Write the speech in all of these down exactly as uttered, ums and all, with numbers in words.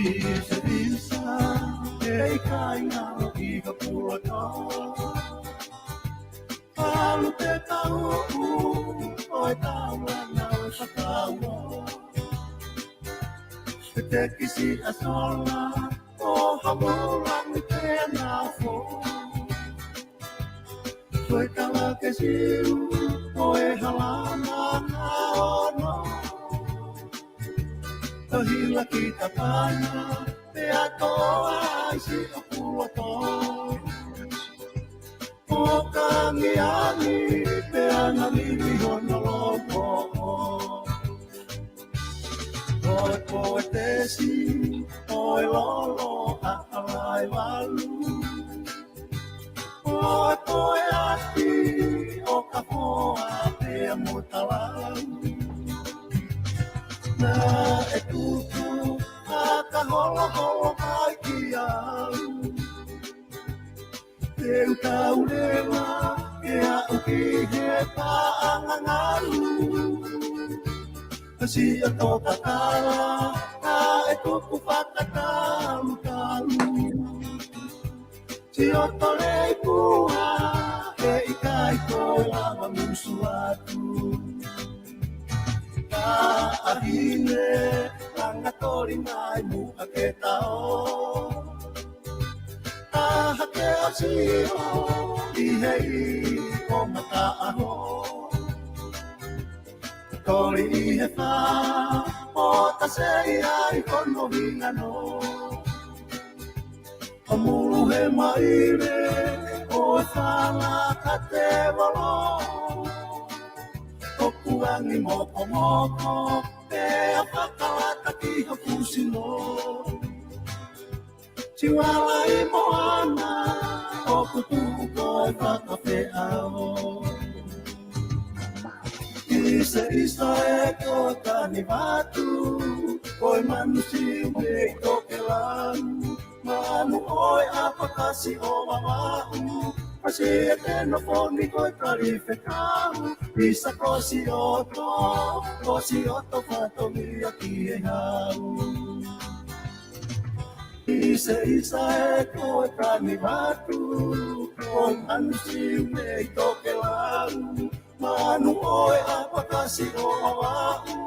Isa, isa, ʻe ʻikai ngalo ʻi ka pulaka. Alu te tau ʻo e tau lana ʻo sa tau. Te kisi a sola, ʻo ha molangi te na fo. Soe kala ke siu, ʻo e halama ka ono. Tohila ki tapana, pe ato ai si o kuato. ʻO ka angiangi, pe ana lili hono loko. ʻO e poetesi, ʻo e lolo a alai walu. ʻO e poeati, ʻo ka poa pea mo talau. Naʻe tuku, a ka holoholo mai ki au. Te u tau leva, ke aʻu ki he paʻanga ngalu. Ka si a tō kakala, ka e tuku fakatalutalu. Si o tole kua, ke ʻikai toe lava musu atu. Ka ahine, langa toli mai muʻa ke tao. Taha ke ʻasi ʻo ʻi hei ʻo mataʻaho. Toli ʻi he fā, ʻo tasei ai kono hingano. ʻO mulu he maile, ʻo e fala ka te volo. ʻO kuangi mokomoko, pea fakalata ki hoku sino. Tiwala ʻi moana, ʻoku tuʻu ko e fakafeʻao. Isa, isa e ko kani vatu, ko e manu siu mei tokelau. Manu ʻo e ʻapakasi ʻo Vavaʻu. Pasi e teno foni ko e kali fekau. Isa ko si oto, ko si oto fatongia ki he hau. Isa, isa e ko e kani vatu, ko e manu siu mei tokelau. Manu ʻo e ʻapakasi ʻo Vavaʻu.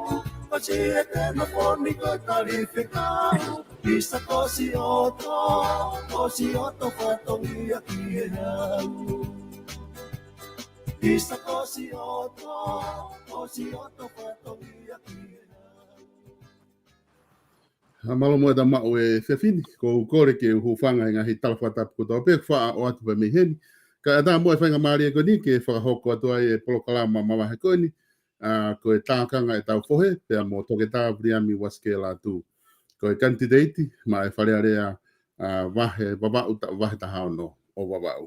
Pasi e teno foni ko e kali fekau. Isa ko si oto, ko si oto fatongia ki he hau. Isa ko si oto, ko si oto fatongia ki he hau. Mālō muʻa e tau maʻu e efiafi ni, ko u kole ke u hūfanga he ngaahi tala fakatapu kotoa pē, faʻa ʻoatu pē mei heni. Kae ʻatā muʻa e faingamālie ko eni ke fakahoko atu ai e polokalama mavahe ko eni, ʻa, ko e tākanga e tau fohe, pea mo Toketā Viliami Uasikela Atu. Ko e kanititeiti maʻa e Fale Alea, ʻa, vahe, Vavaʻu ta-, vahe taha ono ʻo Vavaʻu.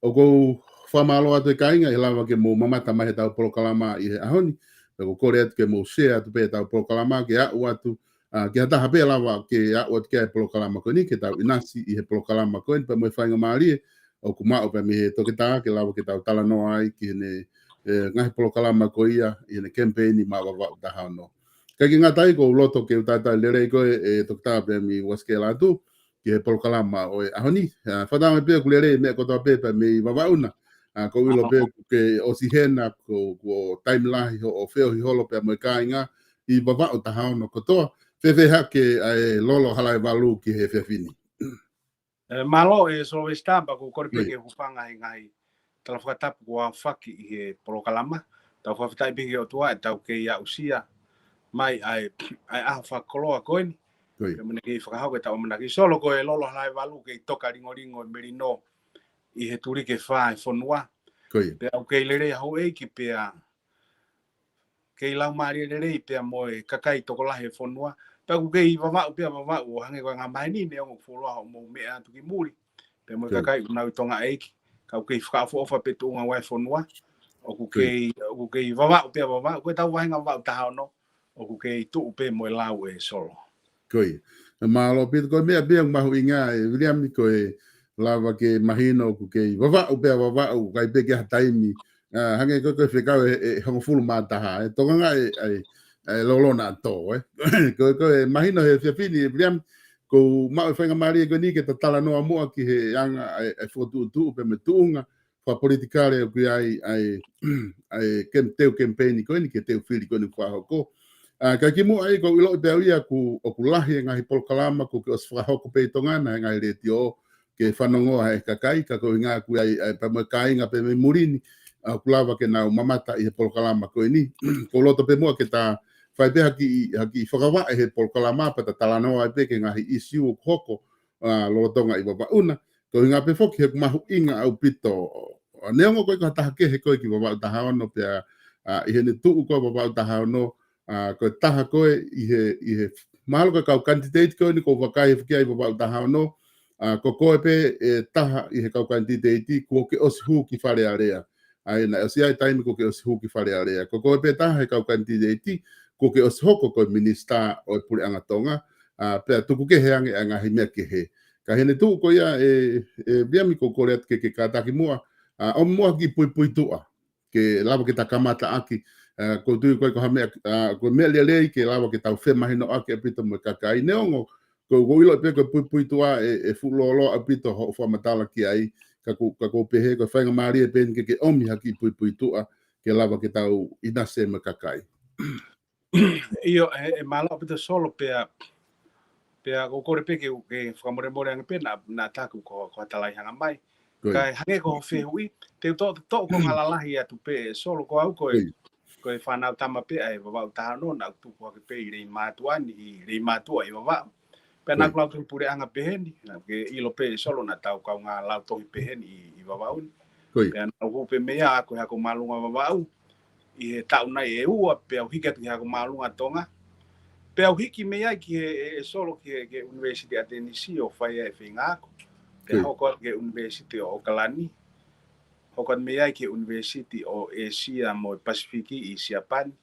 ʻOku ou fakamālō atu e kāinga ʻi he lava ke mou mamata mai he tau polokalama ʻi he ʻaho ni. Pea ʻoku ou kole atu ke mou share atu pē e tau polokalama ke aʻu atu, ʻa, ki ha taha pē lava ke aʻu atu ki ai e polokalama ko eni, ke tau ʻinasi ʻi he polokalama ko eni, pea mo e faingamālie ʻoku maʻu pē mei he toketā ke lava ke tau talanoa ai ki heʻene, e, ngaahi polokalama ko ia ʻi heʻene kemipeini maʻa Vavaʻu taha ono. Kae ʻikai ke ngata ai, ʻoku ou loto ke u talitali lelei koe, e Toketā Viliami Uasikela Atu, ki he polokalama ʻo e ʻaho ni. ʻA, fakatauange pē ʻoku lelei e meʻa kotoa pē pea mei Vavaʻu na. ʻA, ʻoku ou ʻilo pē ʻoku ke ʻosi hena, ko, ko e taimi lahi hoʻo feohi holo pea mo e kāinga ʻi Vavaʻu taha ono kotoa. Fēfē hake ʻa e lolo Halaevalu ki he efiafi ni? E, mālō e Sylvester, pea ʻoku ou kole pē ke hūfanga he ngaahi tala fakatapu kuo aofaki ʻi he polokalama. Tau fakafetaʻi pē ki he ʻOtua ʻetau kei aʻusia mai ʻa e, ʻa e ʻaho fakakoloa ko eni. Pea mo ʻene kei fakahoko ʻetau ʻamanaki. Solo, ko e lolo Halaevalu kei toka lingolingo e melino ʻi he tuliki ʻe fā e fonua. Pea ʻoku kei lelei ʻa houʻeiki pea kei laumālie lelei pea mo e kakai tokolahi e fonua. Pea ʻoku kei Vavaʻu pea Vavaʻu ʻo hangē ko e ngaahi maheni neongo fuoloa hoʻomou meʻa atu ki muli. Pea mo e kakai ʻoku nau ʻi Tonga ʻeiki. Ka ʻoku kei fakaʻofoʻofa pē tuʻunga ʻo e fonua. ʻOku kei, ʻoku kei Vavaʻu pea Vavaʻu. Ko e tau vahenga Vavaʻu taha ono. ʻOku kei tuʻu pē mo e lau e Solo. Ko ia. Mālō Pita, ko e meʻa pē ia ʻoku mahuʻinga e Viliami, ko e lava ke mahino ʻoku kei Vavaʻu pea Vavaʻu, ʻikai pē ke ʻi ai ha taimi. ʻA, hangē ko e, ko e fekau ʻe, ʻe hongofulu mā taha, e tokanga e, e, e lolo na to, e. Ko e, ko e mahino he efiafi ni, Viliami, ʻoku ou maʻu e faingamālie ko eni ke ta talanoa muʻa ki he anga ʻa e, ʻa e fokotuʻutuʻu pea mo e tuʻunga fakapolitikale ʻoku ʻi ai ʻa e, ʻa e kem-, teu kemipeini ko eni, ke teu fili ko eni ʻoku fakahoko. ʻA, ka kimuʻa ia ʻoku ou ʻiloʻi pē au ia ʻoku, ʻoku lahi e ngaahi polokalama kuo ke ʻosi fakahoko pē ʻi Tonga na he ngaahi letiō ke fanongoa ʻe he kakai, ka ko e ʻuhinga ʻoku ʻi ai, ʻa e, pea mo e kāinga pē mei muli ni, ʻa, ʻoku lava ke nau mamata ʻi he polokalama ko eni. ʻOku ou loto pē muʻa ke ta fai pē ha kiʻi, ha kiʻi fakavaʻe he polokalama pea ta talanoa ai pē ki he ngaahi ʻīsiu ʻoku hoko, ʻa, lolotonga ʻi Vavaʻu na. Ko e ʻuhinga pē foki he ʻoku mahuʻinga ʻaupito, ʻa, neongo ko e ko ha taha kehe ko ē ki Vavaʻu taha ono pea, ʻa, ʻi heʻene tuʻu ko ē Vavaʻu taha ono, ʻa, ko e taha ko ē ʻi he, ʻi he, mahalo ko e kau kanititeiti ko eni ʻoku ou vakai hifo ki ai Vavaʻu taha ono, ʻa, ko koe pē e taha ʻi he kau kanititeiti kuo ke ʻosi hū ki Fale Alea. ʻA ia naʻe ʻosi ʻi ai e taimi kuo ke ʻosi hū ki Fale Alea. Ko koe pē taha he kau kanititeiti kuo ke ʻosi hoko ko e minisitā ʻo e Puleʻanga Tonga, ʻa, pea tuku kehe ange ʻa e ngaahi meʻa kehe. Ka ʻi heʻene tuʻu ko ia ē, ē Viliami, ʻoku ou kole atu ke, ke kātaki muʻa, ʻa, ʻomi muʻa ha kiʻi puipuituʻa ke lava ke ta kamata ʻaki. ʻA, ʻoku ou tui ko e ko ha meʻa, ʻa, ko e meʻa lelei ke lava ke tau femahinoʻaki ʻaupito mo e kakai, neongo ʻoku ou, ʻoku ou ʻiloʻi pē ko e puipuituʻa ē, ʻe fuʻu lōloa ʻaupito hoʻo fakamatala ki ai, ka ʻoku, ka ʻoku ou pehē ko e faingamālie pē eni ke, ke ʻomi ha kiʻi puipuituʻa ke lava ke tau ʻinasi mo e kakai. ʻIo, ʻe, ʻe mālō ʻaupito Solo pea, pea ʻoku ou kole pē ke, ke fakamolemole ange pē naʻa, naʻa taku ko, ko ha talai hanga mai. Ko ia. Kae hangē ko hoʻo fehuʻi, te u toʻo, toʻo ko e konga lalahi atu pē ē Solo, ko au ko e, ko ia, ko e fānau tama pē ʻa e Vavaʻu taha ono, naʻa ku tupu hake pē ʻi Leimātuʻa ni, ʻi Leimātuʻa ʻi Vavaʻu. Pea naʻa ku lautohi puleʻanga pehē ni, naʻa ke ʻilo pē ē Solo naʻa tau kaungā lautohi pehē ni ʻi, ʻi Vavaʻu ni. Ko ia. Pea naʻa ku hū pē mei ai ʻo ako he ako māʻolunga Vavaʻu ʻi he taʻu nai ʻe ua, pea u hiki atu ki he ako māʻolunga Tonga. Pea u hiki mei ai ki he, ē, ē Solo ki he, ki he ʻUnivēsiti ʻAtenisi ʻo fai ai e feinga ako. Pea, ko ia, hoko atu ki he ʻUnivēsiti ʻo ʻOkalani. Hoko atu mei ai ki he ʻUnivēsiti ʻo ʻĒsia mo e Pasifiki ʻi Siapani.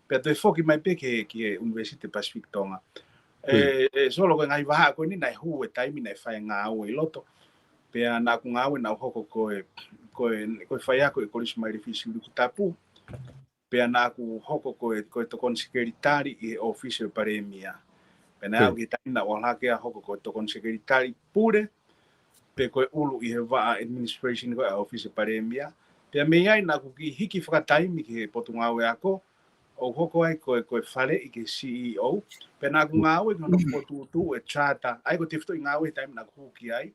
Pea toe foki mai pē ki he, ki he ʻUnivēsiti Pasifiki Tonga. Ko ia. Ē, ē Solo, ko e ngaahi vahaʻa ko eni naʻe hū e taimi naʻe fai e ngāue ʻi loto. Pea naʻa ku ngāue, naʻa ku hoko ko e, ko e, ko e faiako ʻi he Kolisi Maile Fisi Likutapu. Pea naʻa ku hoko ko e, ko e tokoni sekelitali ʻi he ʻōfisi ʻo e Palēmia. Pea naʻe, ko ia, aʻu ki he taimi naʻa ku ʻalu hake ʻo hoko ko e tokoni sekelitali pule, pe ko e ʻulu ʻi he vaʻa administration ko ē ʻa e ʻōfisi Palēmia. Pea mei ai naʻa ku kiʻi hiki fakataimi ki he Potungāue Ako, ʻo hoko ai ko e, ko e faleʻi ki he C E O. Pea naʻa ku, mm, ngāue ki hono, mm, fokotuʻutuʻu e charter. ʻA ia ko e tefitoʻi ngāue he taimi naʻa ku hū ki ai.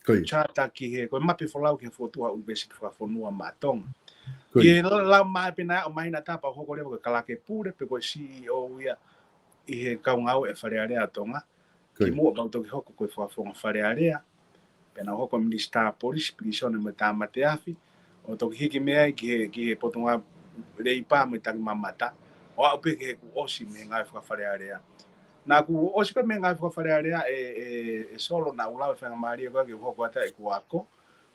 Ko ia. Charter ki he, ko e mape folau ki he fokotuʻu ʻa e ʻUnivēsiti Fakafonua Maʻa Tonga. Ko ia. ʻI he la-, lau mai pē naʻe aʻu mai naʻa ta pau hoko leva ko e kalake pule, pe ko e C E O ia ʻi he kau ngāue ʻa e Fale Alea ʻa Tonga. Ko ia. Kimuʻa pea u toki hoko ko e fakafofonga Fale Alea. Pea naʻa ku hoko ko e Minisitā Polisi, Pilīsone mo e Tāmate Afi. ʻO toki hiki mei ai ki he, ki he Potungāue Leipa mo e Takimamata. ʻO aʻu pē ki heʻeku ʻosi mei he ngāue faka-Fale Alea. Naʻa ku ʻosi ko ē mei he ngāue faka-Fale Alea ē, ē, ē Solo, naʻa ku lau e faingamālie ko ē ke u hoko atu ʻeku ako.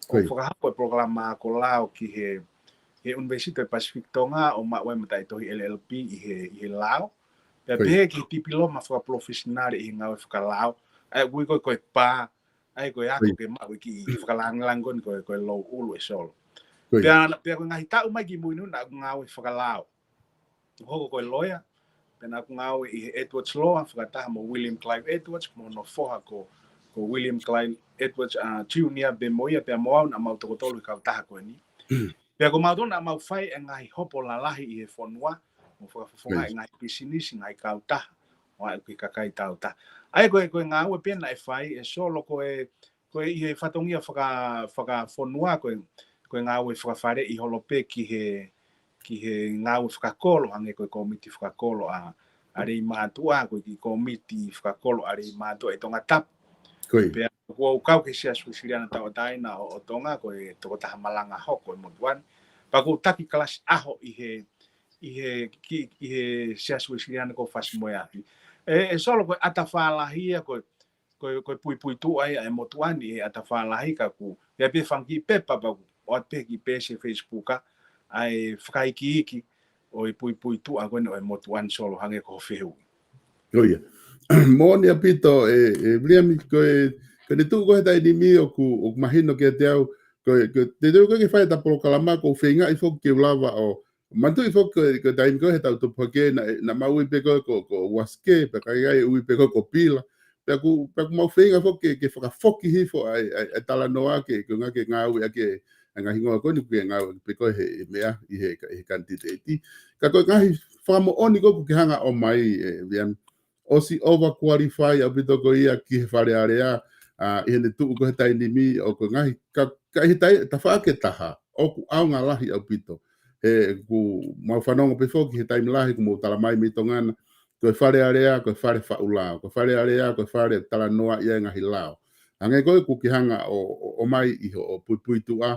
Ko ia. ʻO fakahoko e polokalama ako lao ki he, he ʻUnivēsiti ʻo e Pasifiki Tonga ʻo maʻu ai e mataʻitohi L L B ʻi he, ʻi he lao. Pea, ko ia, pehē ki he tipiloma fakapalofesinale ʻi he ngāue fakalao. ʻA ia ʻoku ui ko ē ko e PA, ʻa ia ko e ako, ko ia, ke maʻu e kiʻi fakalāngilangi ko eni ko e, ko e louʻulu ē Solo. Ko ia. Pea, pea ko e ngaahi taʻu mai ki muʻa naʻa ku ngāue fakalao. Hoko ko e loea, pea naʻa ku ngāue ʻi he Edwards Law, fakataha mo William Clive Edwards, mo hono foha ko, ko William Clive Edwards, ʻa, Junior pē mo ia, pea mo au naʻa mau toko tolu he kautaha ko eni. Pea ko mautolu naʻa mau fai e ngaahi hopo lalahi ʻi he fonua, mo fakafofongaʻi, ko ia, e ngaahi pisinisi, ngaahi kautaha, ʻo aʻu ki he kakai tauta. ʻA ia ko e, ko e ngāue pē naʻe fai ē Solo ko e, ko e ʻi he fatongia faka-, fakafonua, ko e, ko e ngāue fakafaleʻi holo pē ki he, ki he ngāue fakakolo, hangē ko e kōmiti fakakolo ʻa, ʻa Leimātuʻa, ko e kiʻi kōmiti fakakolo ʻa Leimātuʻa ʻi Tongatapu. Ko ia. Pea ʻoku ou kau ki he Siasi Uēsiliana Tauʻatāina ʻo, ʻo Tonga, ko e tokotaha malanga hoko ʻi he motuʻa ni. Pea ʻoku ou taki kalasi ʻaho ʻi he, ʻi he, ki, ʻi he Siasi Uēsiliana ko Fasi mo e Afi. Ē, ē Solo, ko e ʻatafālahi ia, ko e, ko e, ko e puipuituʻa ia ʻa e motuʻa ni ʻi he ʻatafālahi, ka ʻoku ʻi ai pē fanga kiʻi pepa pea ʻoku ʻoatu pē he kiʻi peesi ʻi he Facebook ʻa e fakaikiiki ʻo e puipuituʻa ko eni ʻo e motuʻa ni Solo, hangē ko hoʻo fehuʻi. Ko ia. Moʻoni ʻaupito ē, ē Viliami, ko e, ko ʻene tuʻu ko ē he taimi ni ʻoku, ʻoku mahino kiate au, ko e, ko e, te teu ko ē ke fai ʻeta polokalama, ʻoku ou feingaʻi foki ke u lava ʻo, manatuʻi foki ko e, ko e taimi ko ē he tau tupu hake, naʻa, naʻa mau ui pē koe ko, ko Uasike, pea ʻikai ke ui pē koe ko Pila. Pea ʻoku, pea ʻoku mau feinga foki ke, ke fakafoki hifo ʻa e, ʻa e, ʻa e talanoa ke, ke ngā ke ngāueʻaki ʻa e ngaahi hingoa ko eni ʻoku ke ngāueʻaki pē ko e he, he meʻa ʻi he, he kanititeiti. Ka ko e ngaahi fakamoʻoni ko ē ʻoku ke hanga ʻo ʻomai, ʻe, Viliami, ʻosi over qualify ʻaupito ko ia ki he Fale Alea, ʻa, ʻi heʻene tuʻu ko ē he taimi ni, ʻo ko e ngaahi, ka, ka ʻi he tai-, tafaʻaki ʻe taha, ʻoku ʻaonga lahi ʻaupito. He ʻoku mau fanongo pē foki he taimi lahi ʻoku mou tala mai mei Tonga na, ko e Fale Alea, ko e fale faʻu lao, ko e Fale Alea, ko e fale talanoaʻi ʻa e ngaahi lao. Hangē ko ē ʻoku ke hanga ʻo, ʻo, ʻomai ʻi hoʻo puipuituʻa,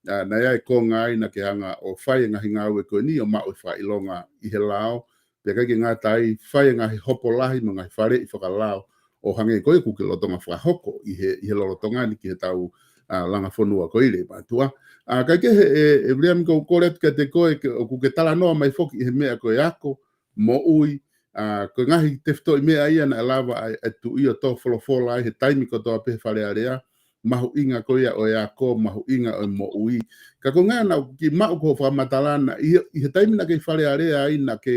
ʻa, naʻe ʻi ai e konga ai naʻa ke hanga ʻo fai e ngaahi ngāue ko eni ʻo maʻu e fakaʻilonga ʻi he lao, pea ʻikai ke ngata ai, fai e ngaahi hopo lahi mo e ngaahi faleʻi fakalao, ʻo hangē ko ē ʻoku ke lolotonga fakahoko ʻi he, ʻi he lolotonga ni ki heʻetau, ʻa, langa fonua ko eni, Leimātuʻa. ʻA, kae kehe ʻe, ʻe Viliami, ʻoku ou kole atu kiate koe ke, ʻoku ke talanoa mai foki ʻi he meʻa ko e ako, moʻui, ʻa, ko e ngaahi tefitoʻi meʻa ia naʻe lava ʻa e, ʻa e Tuʻi ʻo tō folofola ai he taimi kotoa pē he Fale Alea, mahuʻinga ko ia ʻo e ako, mahuʻinga ʻo e moʻui. Ka ko e ngaahi naʻa ku kiʻi maʻu ko hoʻo fakamatala na, ʻi he, ʻi he taimi naʻa ke ʻi Fale Alea ai, naʻa ke,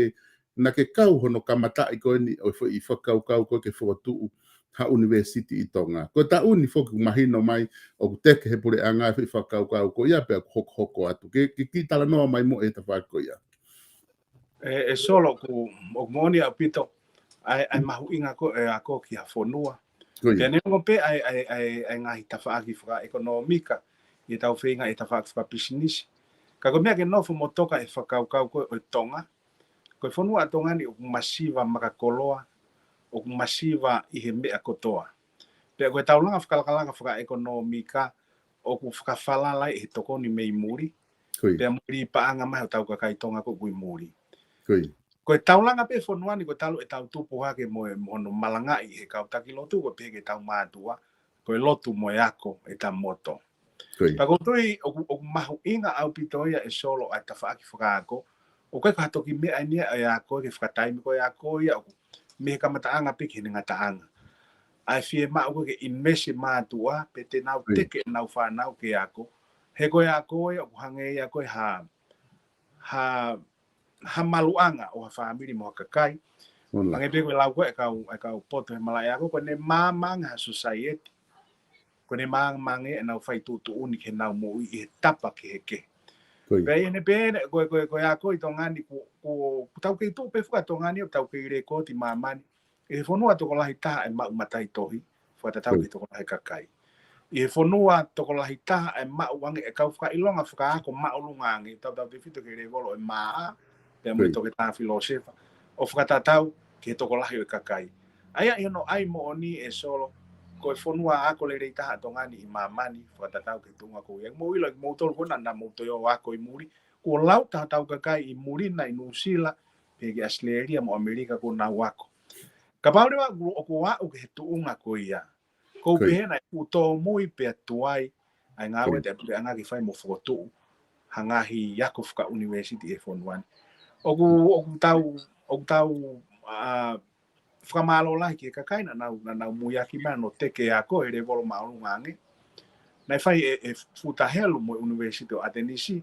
naʻa ke kau hono kamataʻi ko eni ʻo e foʻi fakakaukau ko ē ke fokotuʻu ha ʻunivēsiti ʻi Tonga. Ko e taʻu ni foki ʻoku mahino mai ʻoku teke he puleʻanga e foʻi fakakaukau ko ia pea ʻoku hokohoko atu. Ke, ke kiʻi talanoa mai muʻa he tafaʻaki ko ia. ʻE, ʻe Solo, ʻoku, ʻoku moʻoni ʻaupito ʻa e, ʻa e mahuʻinga ko ē ʻa e ako ki ha fonua. Ko ia. Pea neongo pē ʻa e, ʻa e, ʻa e, ʻa e ngaahi tafaʻaki fakaʻekonōmika ʻi heʻetau feinga ʻi he tafaʻaki fakapisinisi. Ka ko e meʻa ke nofo mo toka e fakakaukau ko ē ʻo e Tonga, ko e fonua ʻa Tonga ni ʻoku masiva makakoloa, ʻoku masiva ʻi he meʻa kotoa. Pea ko ʻetau langa fakalakalaka fakaʻekonōmika, ʻoku fakafalala ʻi he tokoni mei muli. Ko ia. Pea muli paʻanga mai hotau kakai Tonga ko ē ʻoku ʻi muli. Ko ia. Ko ʻetau langa pē fonua ni ko e talu ʻetau tupu hake mo e, mo hono malangaʻi ʻe he kau taki lotu, ko e pehē ki heʻetau mātuʻa, ko e lotu mo e ako ʻeta moto. Ko ia. Pea ʻoku ou tui ʻoku, ʻoku mahuʻinga ʻaupito ia ʻe Solo ʻa e tafaʻaki fakaako, ʻoku ʻikai ko ha toki meʻa eni ia ʻa e ako ke fakataimi ko e ako ia ʻoku mei he kamataʻanga pē ki heʻene ngataʻanga. ʻA e fiemaʻu ko ē ke invest e mātuʻa, pe te nau Ko ia. teke ʻenau fānau ke ako. He ko e ako ia ʻoku hangē ia ko e ha, ha, ha maluʻanga ʻo ha fāmili mo ha kakai. Ona. Hangē pē ko e lau ko ē ʻa e kau, ʻa e kau poto he malaʻe ako, ko ʻene maama ange ha society. Ko ʻene maama ange ʻenau fai tuʻutuʻuni ke nau moʻui ʻi he tapa kehekehe. Ko ia. Pea ʻi heʻene pehē, ko e, ko e, ko e ako ʻi Tonga ni ʻoku, ʻoku, ʻoku tau kei tuʻu pē foki ʻa Tonga ni, ʻoku tau kei lēkooti ʻi māmani. ʻI he fonua tokolahi taha ʻe maʻu mataʻitohi, fakatatau Ko ia. ki he tokolahi kakai. ʻI he fonua tokolahi taha ʻe maʻu ange e kau fakaʻilonga fakaako māʻolunga ange, tautautefito ki he lēvolo ʻo e M A, pea mo e Ko ia. toketā filōsefa, ʻo fakatatau ki he tokolahi ʻo e kakai. ʻA ia ʻi hono ʻai moʻoni ʻe Solo, ko e fonua ako lelei taha ʻa Tonga ni ʻi māmani, fakatatau ki he tuʻunga ko ia. Mou ʻilo, kimoutolu ko ena naʻa mou toe ō ʻo ako ʻi muli, kuo lau taha hotau kakai ʻi muli na ʻi Nuʻusila, pehē ki ʻAositelēlia mo ʻAmelika kuo nau ako. Kapau leva ʻoku, ʻoku aʻu ki he tuʻunga ko ia, ʻoku ou Ko ia. pehē naʻe fuʻu tōmui pea tuai ʻa e ngāue Ko ia. ʻa e puleʻanga ke fai mo fokotuʻu ha ngaahi ako fakaʻunivēsiti ʻi he fonua ni. ʻOku, ʻoku tau, ʻoku tau, ʻa, fakamālō lahi ki he kakai naʻa nau, naʻa nau muiaki mai hono teke ako he lēvolo māʻolunga ange. Naʻe fai ʻe, ʻe Futa Helu mo e ʻUnivēsiti ʻo ʻAtenisi,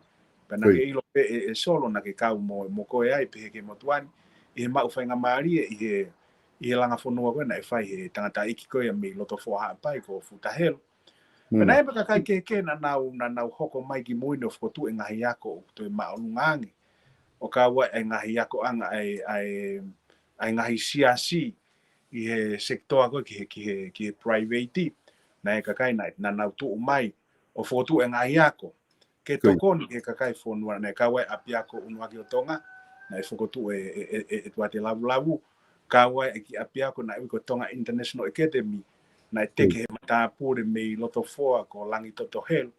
pea naʻa Ko ia. ke ʻilo pē ʻe, ʻe Solo naʻa ke kau mo, mo koe ai pehē ki he motuʻa ni, ʻi he maʻu faingamālie ʻi he, ʻi he langa fonua ko ē naʻe fai ʻe he tangataʻeiki ko ia mei Lotofoa Haʻapai ko Futa Helu. Pea Mm. naʻe ʻi ai pē kakai kehekehe naʻa nau, naʻa nau hoko mai ki mui ni ʻo fokotuʻu e ngaahi ako ʻoku toe māʻolunga ange. ʻO kau ai e ngaahi akoʻanga ʻa e, ʻa e, ʻa e ngaahi siasi ʻi he sekitoa ko ē ki he, ki he, ki he private. Naʻe ʻi ai e kakai naʻa, naʻa nau tuʻu mai ʻo fokotuʻu e ngaahi ako. Ke Ko ia. tokoni ki he kakai fonua, naʻe kau ai e ʻApiako ʻUnuaki ʻo Tonga, naʻe fokotuʻu ʻe, ʻe, ʻe, ʻe, ʻe Tuate Lavulavu. Kau ai e kiʻi ʻapiako naʻe ui ko e Tonga International Academy, naʻe teke Ko ia. he matāpule mei Lotofoa ko Langitoto Helu.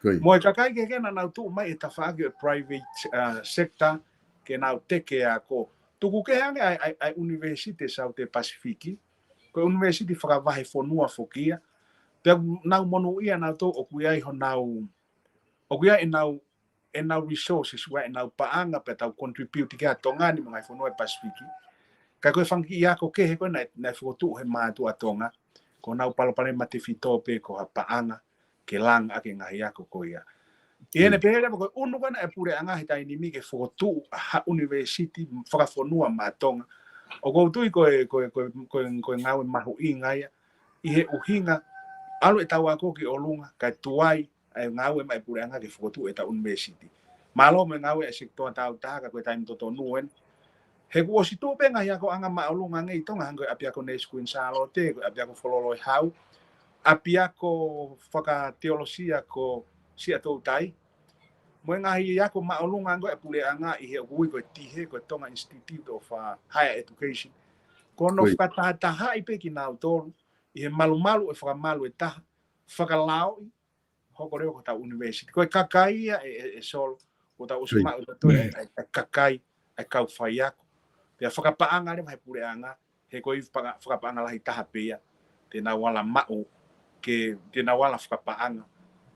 Ko ia. Mo e kakai kehekehe naʻa nau tuʻu mai he tafaʻaki ʻo e private, uh, sector ke nau teke ako. Tuku kehe ange ʻa e, ʻa e, ʻa e ʻunivēsiti Saute Pasifiki, ko e ʻunivēsiti fakavahefonua foki ia. Pea nau monūʻia nautolu ʻoku ʻi ai honau, ʻoku ʻi ai ʻenau, ʻenau resources, ʻoku ʻi ai ʻenau paʻanga pea tau contribute ki ai ʻa Tonga ni mo e ngaahi fonua ʻi he Pasifiki. Ka ko e fanga kiʻi ako kehe ko ē naʻe, naʻe fokotuʻu he mātuʻa Tonga, ko honau palopalema tefito pē ko ha paʻanga ke langa ʻaki e ngaahi ako ko ia. ʻI heʻene Mm. pehē leva ko e ʻunu ko ē naʻe puleʻanga he taimi ni ke fokotuʻu ha ʻunivēsiti fakafonua maʻa Tonga, ʻOku ou tui ko e, ko e, ko e, ko e, ko e ngāue mahuʻinga ia, ʻi he ʻuhinga, ʻalu ʻetau ako ki ʻolunga, kae tuai ʻa e ngāue mai e puleʻanga ke fokotuʻu ʻetau ʻunivēsiti. Mālō mo e ngāue ʻa e sekitoa taautaha ka ko e taimi totonu eni. He kuo ʻosi tuʻu pē ngaahi akoʻanga māʻolunga ange ʻi Tonga hangē ko e ʻapiako Nurse Queen Sālote, ko e ʻapiako Fololo ʻe Hau, ʻapiako fakateolosia ko Siaʻatoutai. Mo e ngaahi ako māʻolunga ange ʻa e puleʻanga ʻi he ʻoku ui ko e tihe, ko e Tonga Institute of, uh, Higher Education. Ko hono Oi. fakatahatahaʻi pē kinautolu, ʻi he malumalu ʻo e fakamalu ʻe taha, fakalaoʻi, hoko leva ko hotau ʻunivēsiti. Ko e kakai ia ʻe, ʻe, ʻe Solo, ko hotau ʻosi Oi. maʻu ʻe tautolu ʻa e, ʻa e kakai, ʻa e kau faiako. Pea fakapaʻanga leva he puleʻanga, he ko e faka-, fakapaʻanga lahi taha pē ia, te nau ala maʻu, ke, te nau ala fakapaʻanga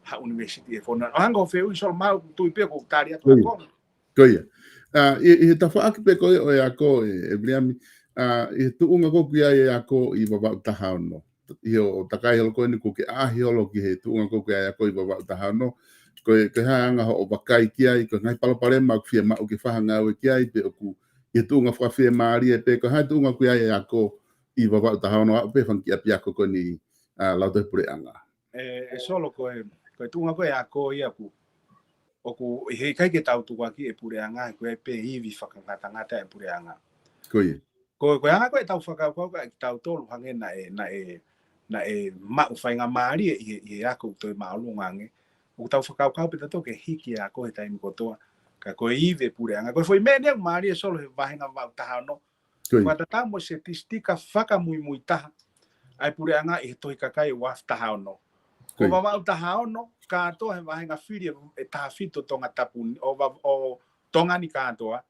ha ʻunivēsiti ʻe fonua. ʻO hangē ko e fehuʻi Solo, mau tui pē ʻoku tali atu Oi. ha konga. Ko ia. ʻA, ʻi, ʻi he tafaʻaki pē ko ē ʻo e ako ē, ʻe Viliami, ʻa, ʻi he tuʻunga ko ē ʻoku ʻi ai e ako ʻi Vavaʻu taha ono. ʻI hoʻo takai holo ko eni kuo ke ʻaʻahi holo ki he tuʻunga ko ē ʻoku ʻi ai e ako ʻi Vavaʻu taha ono. Ko e, ko e hā e anga hoʻo vakai ki ai, ko e ngaahi palopalema ʻoku fiemaʻu ke fai ha ngāue ki ai, pe ʻoku ʻi he tuʻunga fakafiemālie pe ko e hā e tuʻunga ʻoku ʻi ai e ako ʻi Vavaʻu taha ono ʻo aʻu pē fanga kiʻi ʻapiako ko eni, ʻa, lautohi puleʻanga. ʻE, ʻe Solo ko e, ko e tuʻunga ko ē e ako ia ʻoku, ʻoku ʻikai ke tau tukuakiʻi e puleʻanga, ko e pē ivi fakangatangata e puleʻanga. Ko ia. Ko, ko e anga ko ē ʻetau fakakaukau ka ʻi tautolu hangē naʻe, naʻe, naʻe maʻu faingamālie ʻi he, ʻi he ako ʻoku toe māʻolunga ange. ʻOku tau fakakaukau pē tautolu ke hiki e ako he taimi kotoa. Ka ko e ivi e puleʻanga. Ko e foʻi meʻa eni ʻoku mālie Solo he vāhenga Vavaʻu taha ono. Ko ia. Fakatatau mo e setistika fakamuimui taha ʻa e puleʻanga ʻi he tohi kakai ua afe taha ono. Ko ia. Ko Vavaʻu taha ono, kātoa he vāhenga fili ʻe, ʻe taha fitu Tongatapu ni, ʻo Va-, ʻo Tonga ni kātoa.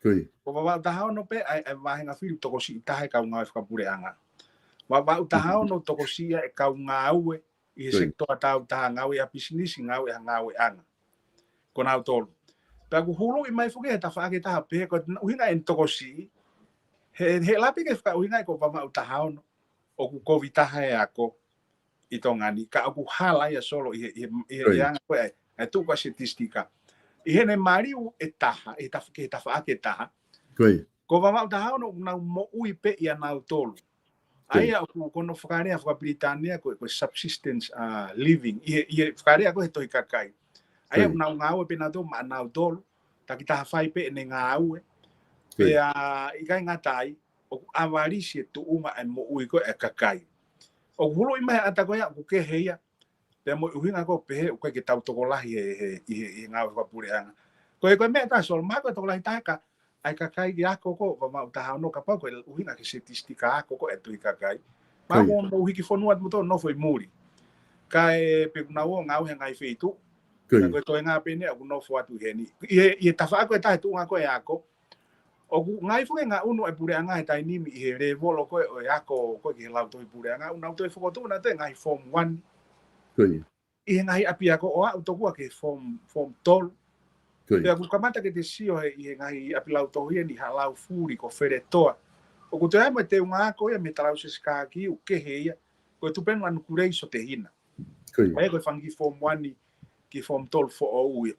Ko ia. Ko Vavaʻu taha ono pē, ʻa e, ʻa e vāhenga fili tokosiʻi taha e kau ngāue fakapuleʻanga. Vavaʻu taha ono tokosiʻi ʻa e kau ngāue ʻi he Ko ia. sekitoa taautaha, ngāue ʻa pisinisi, ngāue ʻa ngāueʻanga. Ko nautolu. Pea ʻoku huluʻi mai foki he tafaʻaki ʻe taha pē, ko e ʻuhinga ʻene tokosiʻi, he, he lapi ke fakaʻuhinga ko Vavaʻu taha ono, ʻoku kovi taha e ako ʻi Tonga ni, ka ʻoku hala ia Solo ʻi he, ʻi he, ʻi he, Ko ia. ʻi he anga ko ē, ʻa e tuʻu ko ē setistika. ʻI heʻene maliu ʻe taha, ʻi he taf-, ki he tafaʻaki ʻe taha. Ko ia. Ko Vavaʻu taha ono ʻoku nau moʻui pē ʻia nautolu. ʻA ia ʻoku ko hono fakalea fakapilitānia ko e, ko e subsistence, uh, living. ʻI he, ʻi he fakalea ko ē he tohi kakai. ʻA ia ʻoku nau ngāue pē nautolu maʻanautolu. Takitaha fai pē ʻene ngāue. Pea ʻikai ngata ai, ʻoku ʻavalisi e tuʻunga e moʻui ko ē e kakai. ʻOku huluʻi mai ʻa e ʻata ko ia ʻoku kehe ia. Pea mo e ʻuhinga ko ē pehē ʻoku ʻikai ke tau tokolahi he, he, ʻi he, ʻi he ngāue fakapuleʻanga. Ko e, ko e meʻa ʻe taha Solo, mahalo ko e tokolahi taha ka, ʻa e kakai ke ako ko Vavaʻu taha ono kapau ko e ʻuhinga ki he setistika ako ko ē ʻa e tohi kakai. Mahalo ko e hiki fonua atu mo e nofo ʻi muli. Kae pē ʻoku nau ō ngāue he ngaahi feituʻu. Ka ko e toenga pē eni ʻoku nofo atu heni. ʻI he, ʻi he tafaʻaki ʻe taha e tuʻunga ko ē e ako. ʻOku ngaahi foki e ngaʻunu e puleʻanga he taimi ni ʻi he lēvolo ko ē ʻo e ako ko ē ki he lautohi puleʻanga. ʻOku nau toe fokotuʻu nautolu e ngaahi form one. Ko ia. ʻI he ngaahi ʻapiako ʻo aʻu tokua ki he form, form tolu. Ko ia. Pea ʻoku kamata ke te sio he, ʻi he ngaahi ʻapi lautohi eni ha lau fuli ko Feletoa. ʻOku toe ʻai mo e teunga ako ia mei he Talausesi Kākī ʻoku kehe ia. Ko e tupenu ʻa Nukulei Sotehina. Ko ia. ʻA ia ko e fanga kiʻi form one ki he form tolu foʻou ia.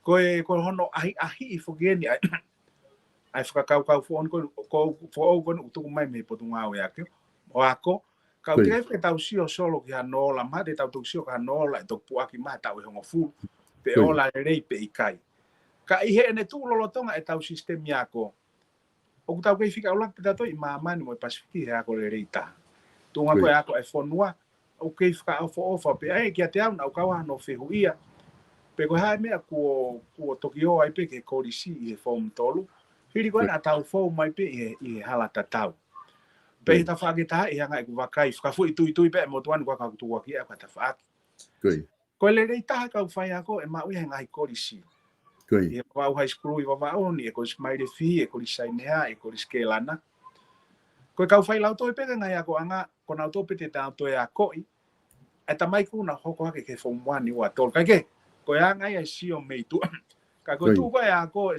Ko e, ko hono ʻahiʻahiʻi foki eni ʻa e, ʻa e fakakaukau foʻou ko ē, ko, foʻou ko ē ʻoku tuku mai mei he Potungāue ʻa e Ako. ʻO ako, ka ʻoku ʻikai ke tau sio Solo ki hano ola, mahalo te tau toki sio ki hano ola ʻe toki puʻaki mai ha taʻu ʻe hongofulu. Pe ola lelei pe ʻikai. Ka ʻi heʻene tuʻu lolotonga ʻetau sisitemi ako. ʻOku tau kei fika ʻuluaki pē tautolu ʻi māmani mo e Pasifiki he ako lelei taha. Tuʻunga ko ē ako e fonua, ʻoku kei fakaʻofoʻofa pē ʻa e kiate au naʻa ku kau hano fehuʻia. Pe ko e hā e meʻa kuo, kuo toki ō ai pē ki he kolisi ʻi he form tolu. Hili ko ē naʻa tau fou mai pē ʻi he, ʻi he hala tatau. Pea ʻi he tafaʻaki ʻe taha ʻi he anga ʻeku vakai, fakafoʻituitui pē e motuʻa ni ko ē ka ku tukuakiʻi ʻa e tafaʻaki. Ko e lelei taha kau faiako ʻe maʻu ia he ngaahi kolisi. ʻI he Vavaʻu High School ʻi Vavaʻu ni, ʻe Kolisi Mailefihi, ʻe Kolisi Saineha, ʻe Kolisi Kelana. Ko e kau failautohi pē ki he ngaahi akoʻanga, ko nautolu pē te tau toe akoʻi. ʻA e tamaiki ʻoku nau hoko hake ki he form one, ua, tolu. Kae kehe, ko e anga ia e sio mei tuʻa. Ka ko e tuʻu ko ē e ako,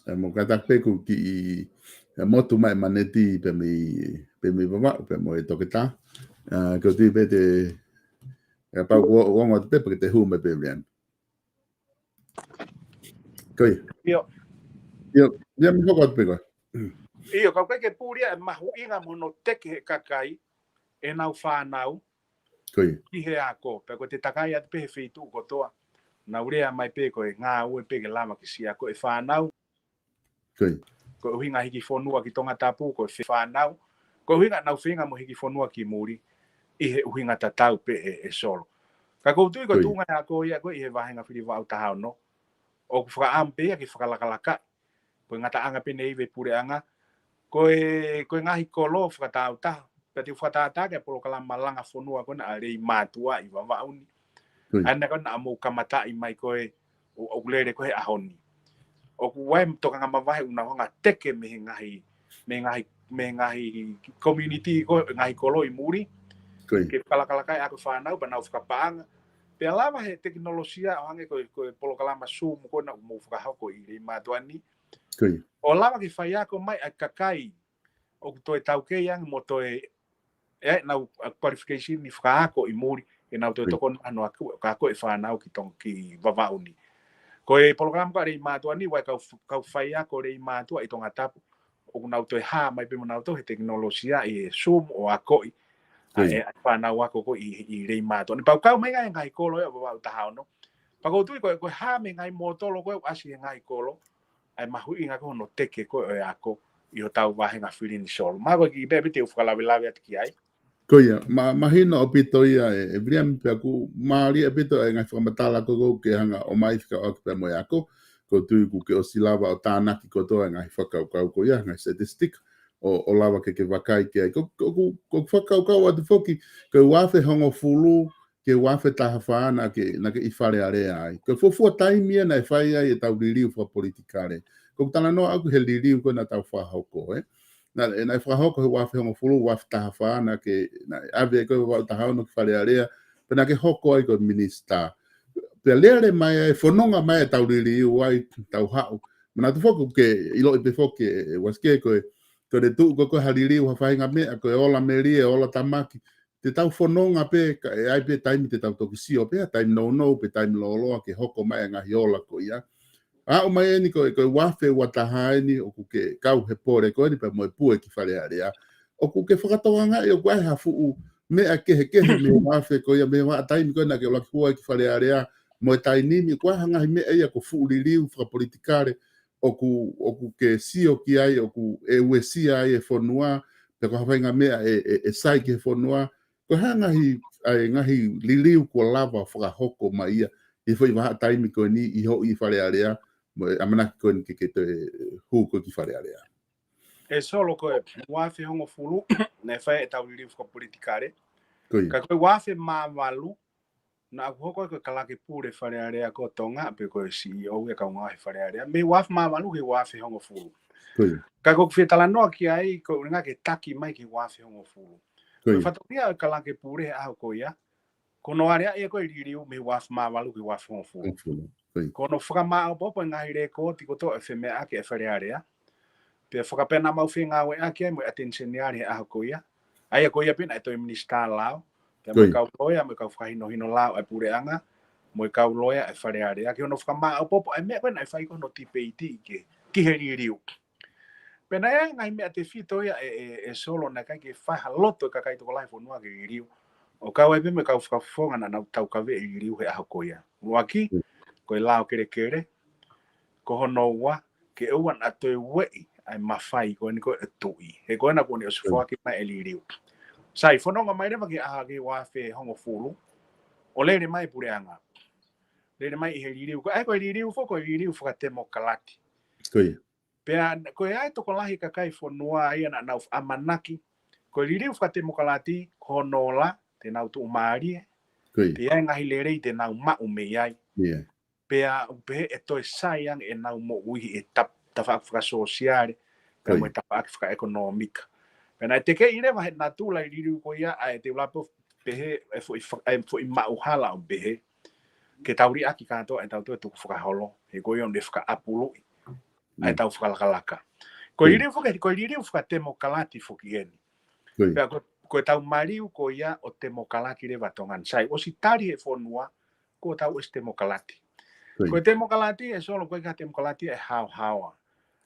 ʻe mo kata pē ʻoku kiʻi, ʻe motu mai e maneti pē mei, pē mei Vavaʻu, pē mo e toketā. ʻA, ko e tui pē te Kapau kuo ongo atu pē pea ke te hū mai pē Viliami. Ko ia. ʻIo. ʻIo, Viliami, hoko atu pē koe. ʻIo, ka ʻoku ʻikai ke puli ʻa e mahuʻinga mo hono teke ʻe he kakai ʻenau fānau. Ko ia. Ki he ako, pea ko ʻete takai atu pē he feituʻu kotoa. Nau lea mai pē ko e ngāue pē ke lava ke siʻi ako e fānau. Ko ia. Ko e ʻuhinga hiki fonua ki Tongatapu, ko e fānau. Ko e ʻuhinga ʻenau feinga mo hiki fonua ki muli, ʻi he ʻuhinga tatau pē ʻe, ʻe Solo. Ka ʻoku ou tui ko e tuʻunga ʻa e ako ia ko ē ʻi he vāhenga fili vaʻu taha ono, ʻoku fakaʻamu pē ia ke fakalakalaka. Ko e ngataʻanga pē ʻeni ʻi he puleʻanga. Ko e, ko e ngaahi kolo fakatāutaha. Pea te u fakatātā ki he polokalama langa fonua ko ena ʻa Leimātuʻa ʻi Vavaʻu ni. Ko ia. ʻA ena ko ena ʻoku mou kamataʻi mai ko ē ʻo, ʻoku lele ko ē he ʻaho ni. ʻOku ʻi ai e tokanga mavahe ʻoku nau hanga ʻo teke mei he ngaahi, mei he ngaahi, mei he ngaahi community ko ē, ngaahi kolo ʻi muli. Ko ia. Ke fakalakalaka e ako e fānau pea nau fakapaʻanga. Pea lava he tekinolosia ʻo hangē ko e, ko e polokalama Zoom ko ena ʻoku mou fakahoko ʻi Leimātuʻa ni. Ko ia. ʻO lava ke faiako mai ʻa e kakai ʻoku toe taukei ange mo toe ʻi ai ʻenau, ʻa, qualification ni fakaako ʻi muli, ke nau toe tokoni ʻa hono ako, ako e fānau ki Tonga ki Vavaʻu ni. Ko e polokalama ko ē ʻa Leimātuʻa ni, ʻoku ʻi ai e kau, kau faiako Leimātuʻa ʻi Tongatapu, ʻoku nau toe hā mai pē mo nau toe he tekinolosia ʻi he Zoom ʻo akoʻi ʻa e, ʻa e fānau ako ko ē ʻi, ʻi Leimātuʻa ni. Pea ʻoku kau mai ngaahi, ngaahi kolo ia ʻo Vavaʻu taha ono. Pea ʻoku ou tui ko e, ko e hā mei he ngaahi mōtolo ko ē ʻoku ʻasi he ngaahi kolo, ʻa e mahuʻinga ko hono teke ko ē ʻo e ako ʻi hotau vāhenga fili ni, Solo. Mahalo ko e kiʻi pē ʻe te u fakalavelave atu ki ai. Ko ia, ma-, mahino ʻaupito ia ʻe, ʻe Viliami, pea ʻoku mālie ʻaupito ʻa e ngaahi fakamatala ko ē ʻoku ke hanga ʻo ʻomai fekauʻaki pea mo e ako. ʻOku ou tui kuo ke ʻosi lava ʻo tānaki kotoa e ngaahi fakakaukau ko ia, ngaahi statistic, ʻo, ʻo lava ke ke vakai ki ai. Ko, ko, ko, ko e fakakaukau atu foki, ko e ua afe hongofulu, ki he ua afe taha fā naʻa ke, naʻa ke ʻi Fale Alea ai. Ko e fuofua taimi ia naʻe fai ai ʻetau liliu fakapolitikale. ʻOku ou talanoa ʻaʻaku he liliu ko ē naʻa tau fakahoko, ē. Naʻe, naʻe fakahoko he ua afe hongofulu, ua afe taha fā naʻa ke, naʻe ʻave ko ē Vavaʻu taha ono ki Fale Alea, pea naʻa ke hoko ai ko e minisitā. Pea lele mai ai, fononga mai ʻetau liliu ai, tau haʻu. Manatu foki ke ʻiloʻi pē foki ʻe, ʻe Uasike ko e, ko e tuʻu ko ē ko ē ha liliu, ha faʻahinga meʻa, ko e ola melie, ola tamaki, te tau fononga pē, kae ʻi ai pē taimi te tau toki sio pē, taimi nounou pe taimi lōloa ke hoko mai e ngaahi ola ko ia. Aʻu mai eni ko e, ko e ua afe ua taha eni ʻoku ke kau he pole ko eni pea mo e pue ki Fale Alea. ʻOku ke fakatokangaʻi ʻoku ʻi ai ha fuʻu meʻa kehekehe mei he ua afe ko ia, mei he vahaʻa taimi ko ē naʻa ke ʻuluaki hū ai ki Fale Alea mo e taimi ni, ʻoku ʻi ai ha ngaahi meʻa ia ko e fuʻu liliu fakapolitikale ʻoku, ʻoku ke sio ki ai, ʻoku ʻe uesia ai e fonua, pe ko ha faʻahinga meʻa ʻe, ʻe, ʻe sai ki he fonua. Ko e hā e ngaahi, ʻa e ngaahi liliu kuo lava fakahoko mai ia ʻi he foʻi vahaʻa taimi ko eni ʻi hoʻo ʻi Fale Alea, mo e ʻamanaki ko eni ke, ke toe hū ko ē ki Fale Alea. ʻE Solo, ko e ua afe hongofulu, naʻe fai ʻetau liliu fakapolitikale. Ko ia. Ka ko e ua afe mā valu, naʻa ku hoko ai ko e kalake pule Fale Alea ko Tonga, pe ko e C E O ia kaungā he Fale Alea. Mei he ua afe mā valu ki he ua afe hongofulu. Ko ia. Ka ʻoku ou fie talanoa ki ai, ko e ʻuhinga ke taki mai ki he ua afe hongofulu. Ko ia. Ko e fatongia ʻo e kalake pule he ʻaho ko ia, ko hono aleaʻi ia ko e liliu mei he ua afe mā valu ki he ua afe hongofulu. Hongofulu. Ko ia. Ko hono fakamāʻopoʻopo e ngaahi lēkooti kotoa ʻo e femeʻaʻaki ʻa e Fale Alea. Pea fakapena mau fengāueʻaki ai mo e ʻAteni Seniale he ʻaho ko ia. ʻA ia ko ia pē naʻe toe minisitā lao. Pea mo e kau loea, mo e kau fakahinohino lao ʻa e puleʻanga, mo e kau loea ʻa e Fale Alea. Ki hono fakamāʻopoʻopo ʻa e meʻa ko ē naʻe fai ko hono tipeiti ki he, ki he liliu. Pea naʻe ʻi ai e ngaahi meʻa tefito ia ʻe, ʻe, ʻe Solo naʻe ʻikai ke fai ha loto e kakai tokolahi e fonua ki he liliu. ʻO kau ai pē mo e kau fakafofonga naʻa nau taukaveʻi e liliu he ʻaho ko ia. ʻUluaki, ko e lao kelekele, ko hono ua, ke ʻoua naʻa toe ueʻi ʻa e mafai ko eni ko e tuʻi. He ko ena kuo ne ʻosi foaki mai e liliu. Sai, fononga mai leva ki he ʻaho ki he ua afe hongofulu, ʻo lele mai e puleʻanga. Lele mai ʻi he liliu. Ko e, ko e liliu foki, ko e liliu fakatemokalati. Ko ia. Pea, ko e ʻi ai e tokolahi e kakai e fonua ia naʻa nau ʻamanaki ko e liliu fakatemokalati, ko hono ola, te nau tuʻumālie. Ko ia. Te ʻi ai e ngaahi lelei te nau maʻu mei ai. Ia. Pea ʻoku pehē ʻe toe sai ange ʻenau moʻui he tap-, tafaʻaki fakasōsiale, pea mo e tafaʻaki fakaʻekonōmika. Pea naʻe tekeʻi leva he natula e liliu ko ia, ʻa e te u lave pē ʻo pehē e foʻi fa-, e foʻi maʻuhala ʻo pehē ke tau liʻaki kātoa ʻetau toe tukufakaholo, he ko ia ʻoku ne fakaʻapuluʻi ʻa ʻetau fakalakalaka. Ko e liliu foki, ko e liliu fakatemokalati foki eni. Ko ia. Pea ko, ko e tau maliu ko ia ʻo temokalati leva Tonga ni. Sai, ʻosi tali he fonua, ko e tau ʻosi temokalati. Ko e temokalati ʻe Solo, ko e ka temokalati ʻe haohaoa.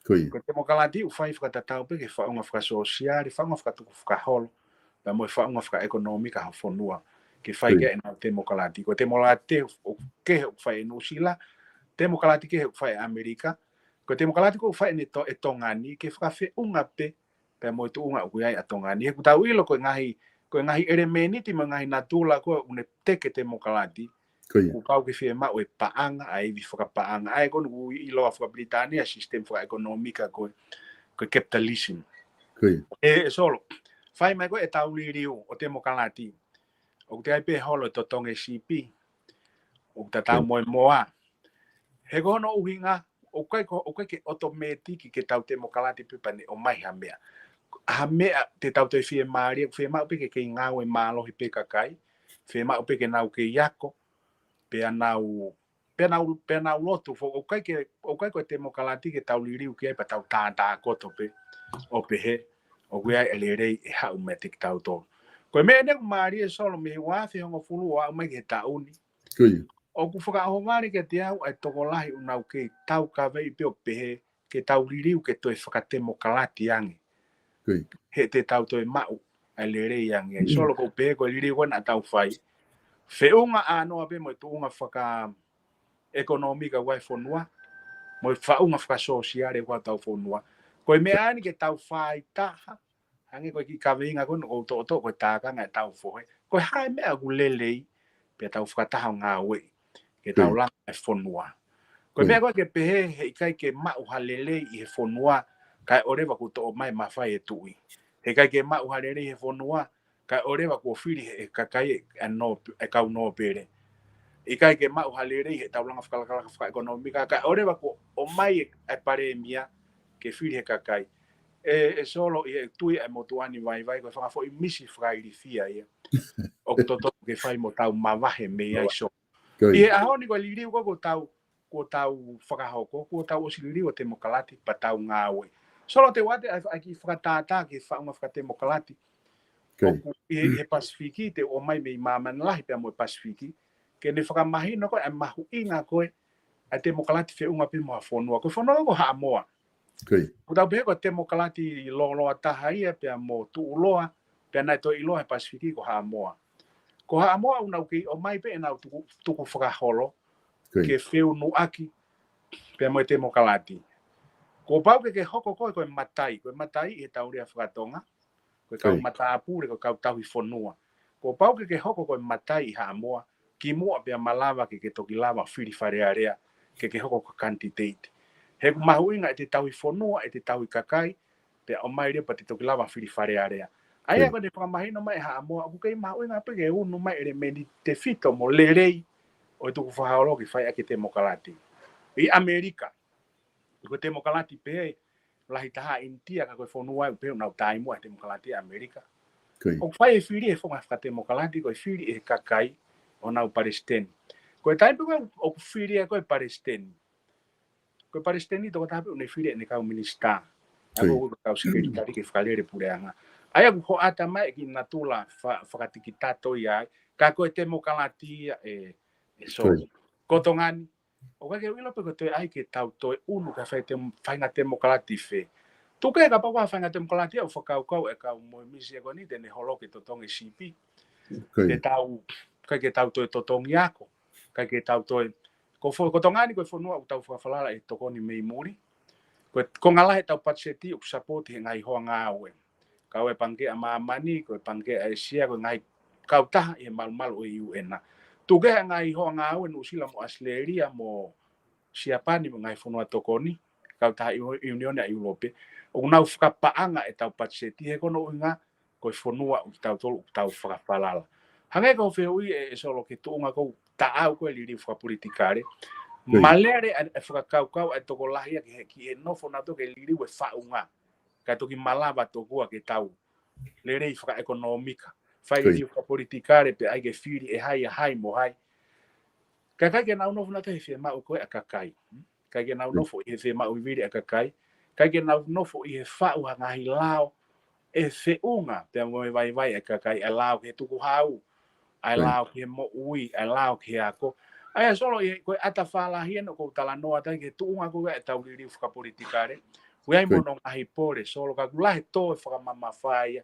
Ko e temokalati ʻoku fai fakatatau pē ki he faʻunga fakasōsiale, faʻunga fakatukufakaholo, pea mo e faʻunga fakaʻekonōmika ha fonua. Ke fai ke ʻenau temokalati. Ko e temokalati ʻoku kehe ʻoku fai ʻe Nuʻusila, temokalati kehe ʻoku fai ʻe ʻAmelika, ko e temokalati ʻoku fai ʻe ne to-, ʻe Tonga ni, ke fakafeʻunga pē, pea mo e tuʻunga ʻoku ʻi ai ʻa Tonga ni. He ʻoku tau ʻilo ko e ngaahi, ko e ngaahi ʻelemēniti mo e ngaahi natula ko ē ʻoku ne teke temokalati, ʻoku pau ke fiemaʻu e paʻanga, ʻa e ivi fakapaʻanga. ʻA ia ko eni ʻoku ʻiloa fakapilitānia, sisitemi fakaʻekonōmika ko e, ko e capitalism. ʻE, ʻe Solo, fai mai ko e tau liliu ʻo temokalati. ʻOku teʻeki ai pē holo e totongi sipi. ʻOku tatau mo e moa. He ko hono ʻuhinga, ʻoku ʻikai ko, ʻoku ʻikai ke ʻotomētiki ke tau temokalati pē pea ne ʻomai ha meʻa. Ha meʻa te tau toe fiemālie, fiemaʻu pē ke kei ngāue mālohi pē kakai, fiemaʻu pē ke nau kei ako, pea nau, pea nau, pea nau lotu, fo-, ʻoku ʻikai ke, ʻoku ʻikai ko e temokalati ke tau liliu ki ai pea tau tātākoto pē, ʻo pehē, ʻoku ʻi ai e lelei ʻe haʻu meiate kitautolu. Ko e meʻa ʻeni ʻoku mālie Solo mei he ua afe hongofulu ʻo aʻu mai ki he taʻu ni. ʻOku fakaʻohovale kiate au ʻa e tokolahi ʻoku nau kei taukaveʻi pē ʻo pehē ke tau liliu ke toe fakatemokalati ange. He te tau toe maʻu ʻa e lelei ange. ʻE Solo ʻoku ou pehē ko e liliu ko ē naʻa tau fai, feʻunga ʻānoa pē mo e tuʻunga fakaʻekonōmika ʻo e fonua, mo e faʻunga fakasōsiale ʻo hotau fonua. Ko e meʻa ʻeni ke tau fai taha, hangē ko e kiʻi kaveinga ko eni ʻoku ou toʻotoʻo ko e tākanga ʻetau fohe. Ko e hā e meʻa ʻoku lelei, pea tau fakataha ʻo ngāueʻi ke tau langa e fonua. Ko e meʻa ko ē ke pehē, heʻikai ke maʻu ha lelei ʻi he fonua, kae ʻoleva kuo toʻo mai mafai e tuʻi. Heʻikai ke maʻu ha lelei he fonua, kae ʻoleva kuo fili he kakai e, e nō-, e kau nōpele. ʻIkai ke maʻu ha lelei he tau langa fakalakalaka fakaʻekonōmika, kae ʻoleva kuo ʻomai e, e palēmia ke fili he kakai. ʻE, ʻe Solo ʻi he tui ʻa e motuʻa ni vaivai, ko e fanga foʻi misi fakailifia ia. ʻOku totonu ke fai mo tau mavahe mei ai Solo. ʻI he ʻaho ni ko e liliu ko ē ʻoku tau, ʻoku tau fakahoko, ʻoku tau ʻosi liliu ʻo temokalati pea tau ngāue. Solo te u ʻoatu ʻa e, ʻa e kiʻi fakatātā ki he faʻunga fakatemokalati. ʻOku ʻi he, he Pasifiki te u ʻomai mei māmani lahi pea mo e Pasifiki. Ke ne fakamahino ko ē ʻa e mahuʻinga ko ē ʻa e temokalati feʻunga pē mo ha fonua. Ko e fonua ko Haʻamoa. ʻOku tau pehē ko e temokalati lōloa taha ia pea mo tuʻuloa, pea naʻe toe ʻiloa he Pasifiki ko Haʻamoa. Ko Haʻamoa ʻoku nau kei ʻomai pē ʻenau tuku, tukufakaholo ke feunuʻaki pea mo e temokalati. Kuo pau ke ke hoko ko ē ko e matai, ko e matai ʻi he tau lea fakatonga, ko e kau matāpule, ko e kau tauhi fonua. Kuo pau ke ke hoko ko e matai ʻi Haʻamoa, kimuʻa pea malava ke ke toki lava fili Fale Alea, ke ke hoko ko e kanititeiti. He ʻoku mahuʻinga ʻete tauhi fonua, ʻete tauhi kakai, pea ʻomai leva pea te toki lava fili Fale Alea. ʻA ia ko ʻene fakamahino mai ʻe Haʻamoa, ʻoku kei mahuʻinga pē ke unu mai ʻelemēniti tefito mo lelei ʻo e tukufakaholo ke fai ʻaki e temokalati. ʻI ʻAmelika, ko e temokalati pē, lahi taha ʻInitia ka ko e fonua ʻoku pehē ʻoku nau taʻimuʻa he temokalati ʻa ʻAmelika. ʻOku fai e fili he founga fakatemokalati ko e fili ʻe he kakai ʻo nau palesiteni. Ko e taimi pē ko ē ʻoku fili ai ko ē palesiteni, ko e palesiteni tokotaha pē ʻoku ne fili ʻene kau minisitā. ʻA ia ko e kau sekelitali ke fakalele puleʻanga. ʻA ia ʻoku hoʻata mai e kiʻi natula fa-, fakatikitato ia ai. Ka ko e temokalati ia ʻe, ʻe Solo. Ko Tonga ni, ʻoku ʻikai ke u ʻilo pe ko e toe ʻai ke tau toe unu ka fai tem-, faʻahinga temokalati fē. Tuku kehe kapau ko ha faʻahinga temokalati ʻoku fakakaukau e kau mo e misi ʻa ko eni te ne holo ke totongi sipi. Te tau, ʻikai ke tau toe totongi ako. ʻIkai ke tau toe, ko fo-, ko Tonga ni ko e fonua ʻoku tau fakafalala ʻe tokoni mei muli. Ko e, ko e ngalahi ʻetau patiseti ʻoku sapoti he ngaahi hoa ngāue. Kau e Pangikē ʻa Māmani, ko e Pangikē ʻa ʻĒsia, ko e ngaahi kautaha ʻi he malumalu ʻo e U N. Tuku kehe ngaahi hoa ngāue Nuʻusila mo ʻAositelēlia mo Siapani mo e ngaahi fonua tokoni, kautaha ʻi-, ʻIunioni ʻa ʻIulope. ʻOku nau fakapaʻanga ʻetau patiseti he ko hono ʻuhinga ko e fonua ʻoku tautolu ʻoku tau fakafalala. Hangē ko e fehuʻi ʻe, ʻe Solo ki he tuʻunga ko ē taʻau ko ē liliu fakapolitikale. Ma lele ʻa e, ʻa e fakakaukau ʻa e tokolahi ia ki he, ki he nofo nautolu ke liliu e faʻunga. Kae toki malava tokua ke tau lelei fakaʻekonōmika. Fai liliu fakapolitikale pea ʻai ke fili ʻe hai ʻa hai mo hai. Kae ʻikai ke nau nofo nautolu he fiemaʻu ko ē ʻa kakai. ʻIkai ke nau nofo ʻi he fiemaʻu ʻi vili ʻa kakai. ʻIkai ke nau nofo ʻi he faʻu ha ngaahi lao ʻe feʻunga pea mo e vaivai ʻa e kakai, ʻa e lao ki he tukuhau, ʻa e lao ki he moʻui, ʻa e lao ki he ako. ʻA ia Solo, ʻi he, ko e ʻata fālahi ʻeni ʻoku ou talanoa atu ai ki he tuʻunga ko ē ʻetau liliu fakapolitikale. ʻOku ʻi ai mo hono ngaahi pole Solo, ka ʻoku lahi tō e fakamamafa ia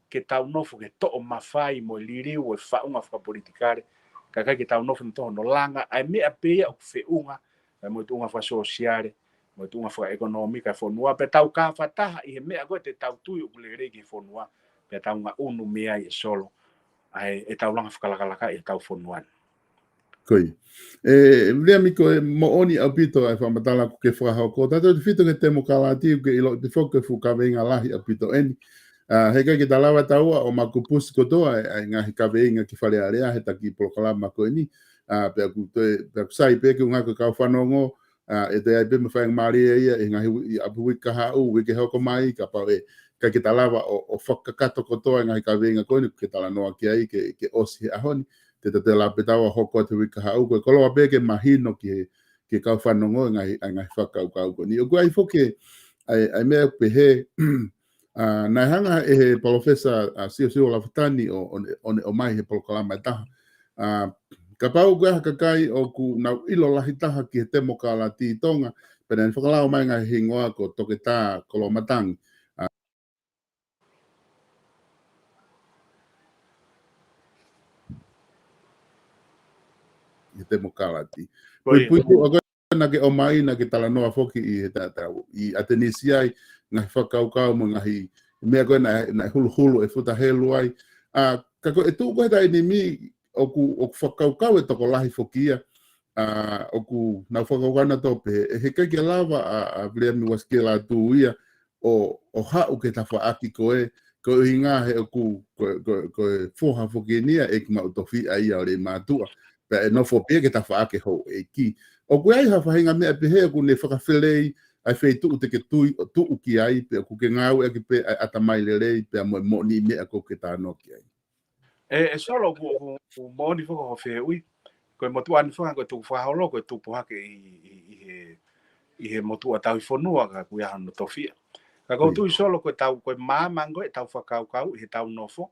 ke tau nofo ke toʻo mafai mo e liliu e faʻunga fakapolitikale. Ka ʻikai ke tau nofo ʻo toʻo hono langa ʻa e meʻa pē ia ʻoku feʻunga, ʻa e mo e tuʻunga fakasōsiale, mo e tuʻunga fakaʻekonōmika e fonua, pea tau kāfataha ʻi he meʻa ko ē te tau tui ʻoku lelei ki he fonua, pea tau ngaʻunu mei ai ʻe Solo ʻa e, ʻetau langa fakalakalaka ʻi heʻetau fonua ni. Ko ia. ʻE, Viliami, ko e moʻoni ʻaupito ʻa e fakamatala ʻoku ke fakahoko. Tautautefito ki he temokalati, ʻoku ke ʻiloʻi pē foki ko e fuʻu kaveinga lahi ʻaupito ʻeni. ʻA, heʻikai ke ta lava taua ʻo makupusi kotoa ʻa e, ʻa e ngaahi kaveinga ki Fale Alea, he taki polokalama ko eni. ʻA, pea ʻoku toe, pea ʻoku sai pē ke u ngāueʻaki e kau fanongo, ʻa, ʻe toe ʻi ai pē mo e faingamālie ia ʻi he ngaahi ui-, ʻi ʻapi uike kahaʻu, uike hoko mai, kapau ʻe ʻikai ke ta lava ʻo, ʻo fakakakato kotoa e ngaahi kaveinga ko eni ʻoku ke talanoa ki ai ke, ke ʻosi he ʻaho ni, te ta toe lava pē taua ʻo hoko atu he uike kahaʻu, ko e koloa pē ke mahino ki he, ki he kau fanongo e ngaahi, ʻa e ngaahi fakakaukau ko eni. ʻOku ʻi ai foki ʻa e, ʻa e meʻa ʻoku pehē, ʻa, naʻe hanga ʻe he Palōfesa, ʻa, Siosiua Lafitani ʻo, ʻo ne, ʻo ne ʻomai he polokalama ʻe taha. ʻA, kapau ko e hā e kakai ʻoku nau ʻilo lahi taha ki he temokalati ʻi Tonga, pea naʻa ne fakalao mai e ngaahi hingoa ko Toketā Koloamatangi. ʻA, he temokalati. Ko ia. Puipuituʻa ko ē naʻa ke ʻomai, naʻa ke talanoa foki ʻi he taʻataʻu, ʻi ʻAtenisi ai, ngaahi fakakaukau mo e ngaahi meʻa ko ē naʻe, naʻe huluhulu ʻe Futa Helu ai. ʻA, ka ko e tuʻu ko ē he taimi ni ʻoku, ʻoku fakakaukau e tokolahi foki ia, ʻa, ʻoku nau fakakaukau nautolu pē, ʻe heʻikai ke lava ʻa, ʻa Viliami Uasikela Tū ia ʻo, ʻo haʻu ki he tafaʻaki ko ē, ko e ʻuhinga he ʻoku, ko, ko, ko e foha foki eni ia ʻa e ʻEiki Maʻu Tofiʻa ia ʻo Leimātuʻa, pea ʻe nofo pē ia ki he tafaʻaki houʻeiki. ʻOku ʻi ai ha faʻahinga meʻa pehē ʻoku ne fakafelei ʻa e feituʻu te ke tui ʻo tuʻu ki ai, pea ʻoku ke ngāueʻaki pē ʻa e ʻatamai lelei, pea mo e moʻoniʻi meʻa ʻoku ke talanoa ki ai. ʻE, ʻe Solo, ʻoku, ʻoku, ʻoku moʻoni foki hoʻo fehuʻi. Ko e motuʻa ni foki ko e tuku fakaholo, ko e tupu hake ʻi, ʻi, ʻi he, ʻi he motuʻa tauhi fonua ka ʻoku ʻi ai hono tofiʻa. Ka ʻoku ou tui Solo ko e tau, ko e maama ko ē ʻetau fakakaukau ʻi heʻetau nofo.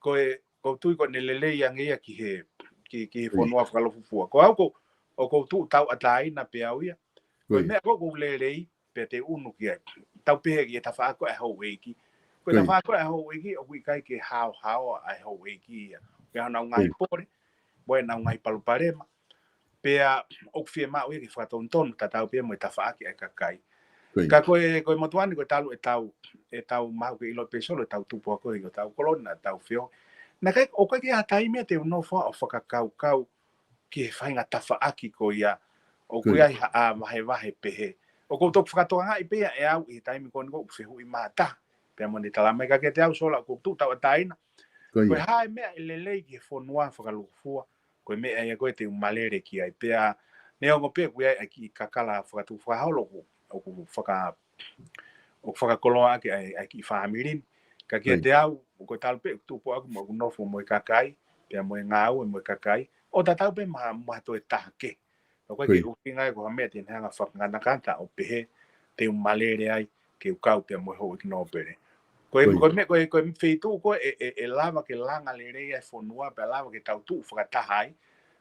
Ko e, ʻoku ou tui ko ʻene lelei ange ia ki he, ki, ki he fonua fakalūkufua. Ko au ko, ʻoku ou tuʻu tauʻatāina pē au ia. Ko e meʻa ko ē ʻoku lelei, pea te u ʻunu ki ai. Tau pehē ki he tafaʻaki ʻa e houʻeiki. Ko e tafaʻaki ʻa e houʻeiki, ʻoku ʻikai ke haohaoa ʻa e houʻeiki ia. Pea honau ngaahi pole, mo ʻenau ngaahi palopalema. Pea ʻoku fiemaʻu ia ke fakatonutonu tatau pē mo e tafaʻaki ʻa e kakai. Ka ko e, ko e motuʻa ni ko e talu ʻetau, ʻetau maʻu ke ʻilo pē Solo ʻetau tupu hake ʻi hotau kolo ni, ʻetau feohi. Naʻe ʻikai, ʻoku ʻikai ke ʻi ai ha taimi ia te u nofo ʻo fakakaukau ki he faʻahinga tafaʻaki ko ia, ʻoku ʻi ai ha ʻā vahevahe pehē. ʻOku ou toki fakatokangaʻi pē ia ʻe au ʻi he taimi ko eni ʻoku ou fehuʻi mai taha. Pea mo ʻene tala mai ka kiate au Solo ʻoku ou tuʻu tauʻatāina. Ko e hā e meʻa ʻe lelei ki he fonua fakalūkufua. Ko e meʻa ia ko ē te u malele ki ai. Pea neongo pē ʻoku ʻi ai ʻa e kiʻi kakala fakatuʻu fakaholo ʻoku, ʻoku faka-, ʻoku fakakoloa ʻaki ʻa e, ʻa e kiʻi fāmili ni. Ka kiate au, ko e talu pē ʻeku tupu ʻaʻaku mo ʻeku nofo mo e kakai, pea mo e ngāue mo e kakai. ʻO tatau pē mo ha, mo ha toe taha kehe. ʻOku ʻikai ke ʻuhinga ia ko ha meʻa te ne hanga ʻo fakanganakata ʻo pehē te u malele ai ke u kau pea mo e houʻeiki nōpele. Ko e, ko e meʻa, ko e, ko e feituʻu ko ē ʻe, ʻe, ʻe lava ke langa lelei ai e fonua pea lava ke tau tuʻu fakataha ai.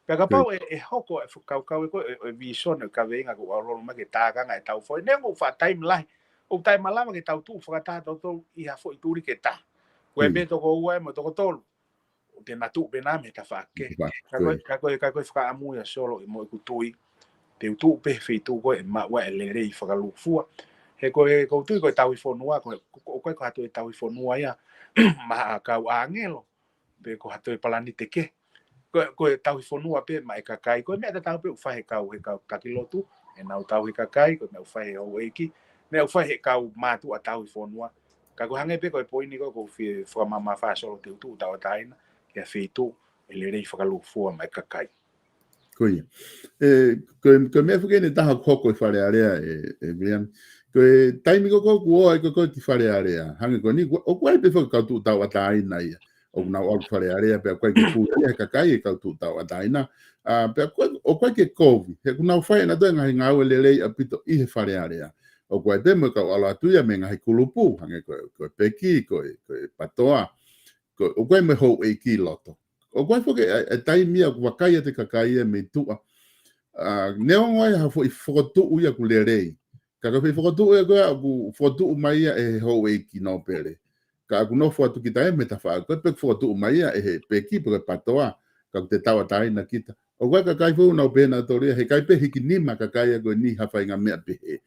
Pea kapau ʻe, ʻe hoko e fakakaukau ē ko ē, ʻe, ʻe vīsone ʻo e kaveinga ʻoku ʻalu mai ke tākanga ʻetau foʻi. Neongo ʻoku faʻa taimi lahi, ʻoku taʻemalava ke tau tuʻu fakataha tautolu ʻi ha foʻi tuli ke taha. Ko e meʻa toko ua mo e toko tolu. ʻOku te na tuʻu pē na mei he tafaʻaki. Ka ko e, ka ko e, ka ko e fakaʻamu ia Solo ʻi mo ʻeku tui. Te u tuʻu pē he feituʻu ko ē ʻe maʻu ai e lelei fakalūkufua. He ko e, ʻoku ou tui ko e tauhi fonua, ko e, ko, ko, ko e, ko ha toe tauhi fonua ia, maʻa ha kau ʻāngelo, pe ko ha toe palanite kehe. Ko e, ko e tauhi fonua pē maʻa e kakai, ko e meʻa tatau pē ʻoku fai he kau, he kau taki lotu, ʻenau tauhi kakai, ko e meʻa ʻoku fai he houʻeiki, meʻa ʻoku fai he kau mātuʻa tauhi fonua. Ka ʻoku hangē pē ko e poini ko ē ʻoku ou fie fakamamafa Solo te u tuʻu tauʻatāina, ki ha feituʻu ʻe lelei fakalūkufua maʻa e kakai. Ko ia. ʻE, ko e, ko e meʻa foki eni ʻe taha ʻoku hoko ʻi Fale Alea ʻe, ʻe Viliami. Ko e taimi ko ē ʻoku ō ai ko ē ki Fale Alea. Hangē ko eni, ʻoku, ʻoku ʻi ai pē foki e kau tuʻu tauʻatāina ia. ʻOku nau ʻalu ki Fale Alea, pea ʻoku ʻikai ke fulia he kakai e kau tuʻu tauʻatāina. ʻA, pea ʻoku, ʻoku ʻikai ke kovi. He ʻoku nau fai ʻenautolu e ngaahi ngāue lelei ʻaupito ʻi he Fale Alea. ʻOku ʻi ai pē mo e kau ʻalu atu ia mei he ngaahi kulupu, hangē ko e, ko e peki, ko e, ko e patoa, ko e, ʻoku ʻi ai mo e houʻeiki ʻi loto. ʻOku ʻi ai foki e, e taimi ia ʻoku vakai atu e kakai ia mei tuʻa. ʻA, neongo ʻi ai ha foʻi fokotuʻu ia ʻoku lelei. Ka ko e foʻi fokotuʻu ia ko ia ʻoku fokotuʻu mai ia ʻe he houʻeiki nōpele. Ka ʻoku nofo atu kita ia mei he tafaʻaki ko ē pe ʻoku fokotuʻu mai ia ʻe he peki pe ko e patoa. Ka ʻoku te tauʻatāina kita. ʻOku ʻi ai e kakai foki ʻoku nau pehē nautolu ia, heʻikai pē hiki nima e kakai ia ko eni ha faʻahinga meʻa pehē.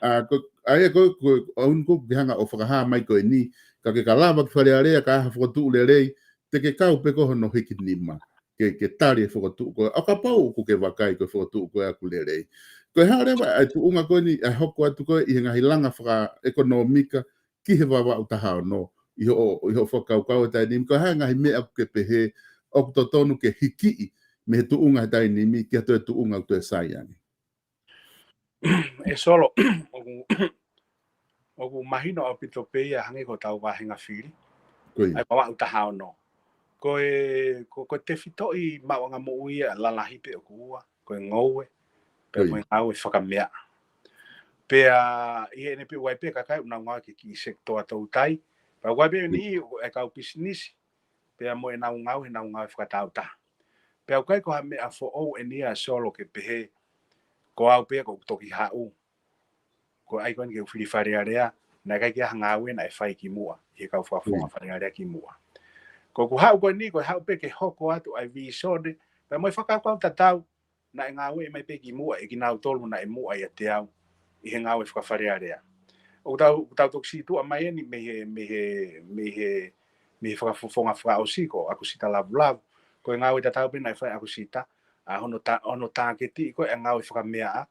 ʻA, ko, ʻa ia ko, ko, ʻoku ou, ʻoku ke hanga ʻo fakahā mai ko eni, ka ke ka lava ki Fale Alea ka ʻi ai ha fokotuʻu lelei, te ke kau pē koe hono hiki nima. Ke, ke tali e fokotuʻu ko ē. ʻO kapau ʻoku ke vakai ko e fokotuʻu ko ē ʻoku lelei. Ko e hā leva e tuʻunga ko eni, ʻe hoko atu ko ē ʻi he ngaahi langa fakaʻekonōmika, ki he Vavaʻu taha ono, ʻi hoʻo, ʻi hoʻo fakakaukau he taimi ni, ko e hā e ngaahi meʻa ʻoku ke pehē, ʻoku totonu ke hikiʻi, mei he tuʻunga he taimi ni, ki ha toe tuʻunga ʻoku toe sai ange. ʻE Solo, ʻoku, ʻoku mahino ʻaupito pē ia hangē ko hotau vāhenga fili. Ko ia. ʻA e Vavaʻu taha ono. Ko e, ko, ko e tefitoʻi maʻuʻanga moʻui ia lalahi pē ʻoku ua, ko e ngoue, pea Ko ia. mo e ngāue fakameaʻa. Pea ʻi heʻene pē ʻoku ʻi ai pē kakai ʻoku nau ngāue ki he kiʻi sekitoa toutai. Pea ʻoku ʻi ai pē Ko ia. ni ʻi he kau pisinisi, pea mo ʻenau ngāue, ʻenau ngāue fakataautaha. Pea ʻoku ʻikai ko ha meʻa foʻou eni ia Solo ke pehē, ko au pē ʻoku toki haʻu. Ko e ʻai ko eni ke u fili Fale Alea, naʻe ʻikai ke ʻi ai ha ngāue naʻe fai kimuʻa, ʻi he kau fakafofonga Mm. Fale Alea kimuʻa. Ko ʻeku haʻu ko eni, ko e haʻu pē ke hoko atu ʻa e vīsone, pea mo e fakakaukau tatau, naʻe ngāueʻi mai pē kimuʻa ʻe kinautolu naʻe muʻa ʻiate au, ʻi he ngāue faka-Fale Alea. ʻOku tau, ʻoku tau toki sītuʻa mai eni mei he, mei he, mei he, mei he fakafofonga fakaʻosi ko ʻAkosita Lavulavu. Ko e ngāue tatau pē naʻe fai ʻe ʻAkosita, ʻa hono tā-, hono tāketi ko e ngāue fakameaʻa,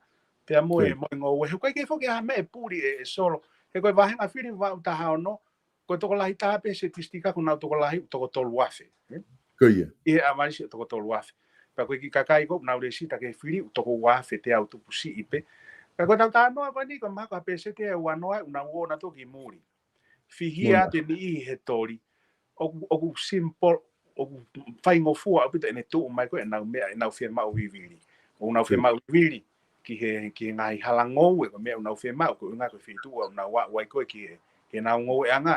pea mo e, Ko ia. mo e ngoue, he ʻoku ʻikai ke foki ha meʻa ʻe puli ʻe, ʻe Solo. He ko e vāhenga fili Vavaʻu taha ono, ko e tokolahi taha pē he sitisitiki ʻoku nau tokolahi ʻoku toko tolu afe. ʻE? Ko ia. ʻI he ʻavalisi ʻoku toko tolu afe. Pea ko e kiʻi kakai ko ē ʻoku nau lēsisita ki he fili ʻoku toko ua afe teau tupu siʻi pē. Pea ko ʻetau talanoa ko eni ko e mahalo ko ha pēseti ʻe ua noa ʻoku nau ō nautolu ki muli. Fihia Mona. atu e niʻihi he toli. ʻOku, ʻoku simple, ʻoku faingofua ʻaupito ʻene tuʻu mai ko ē ʻenau meʻa, ʻenau fiemaʻu vivili. ʻOku nau Ko ia. fiemaʻu vivili ki he, ki he ngaahi hala ngoue, ko e meʻa ʻoku nau fiemaʻu, ko e ʻuhinga ko e feituʻu ʻoku nau aʻu ai ko ē ki he, ki heʻenau ngoueʻanga.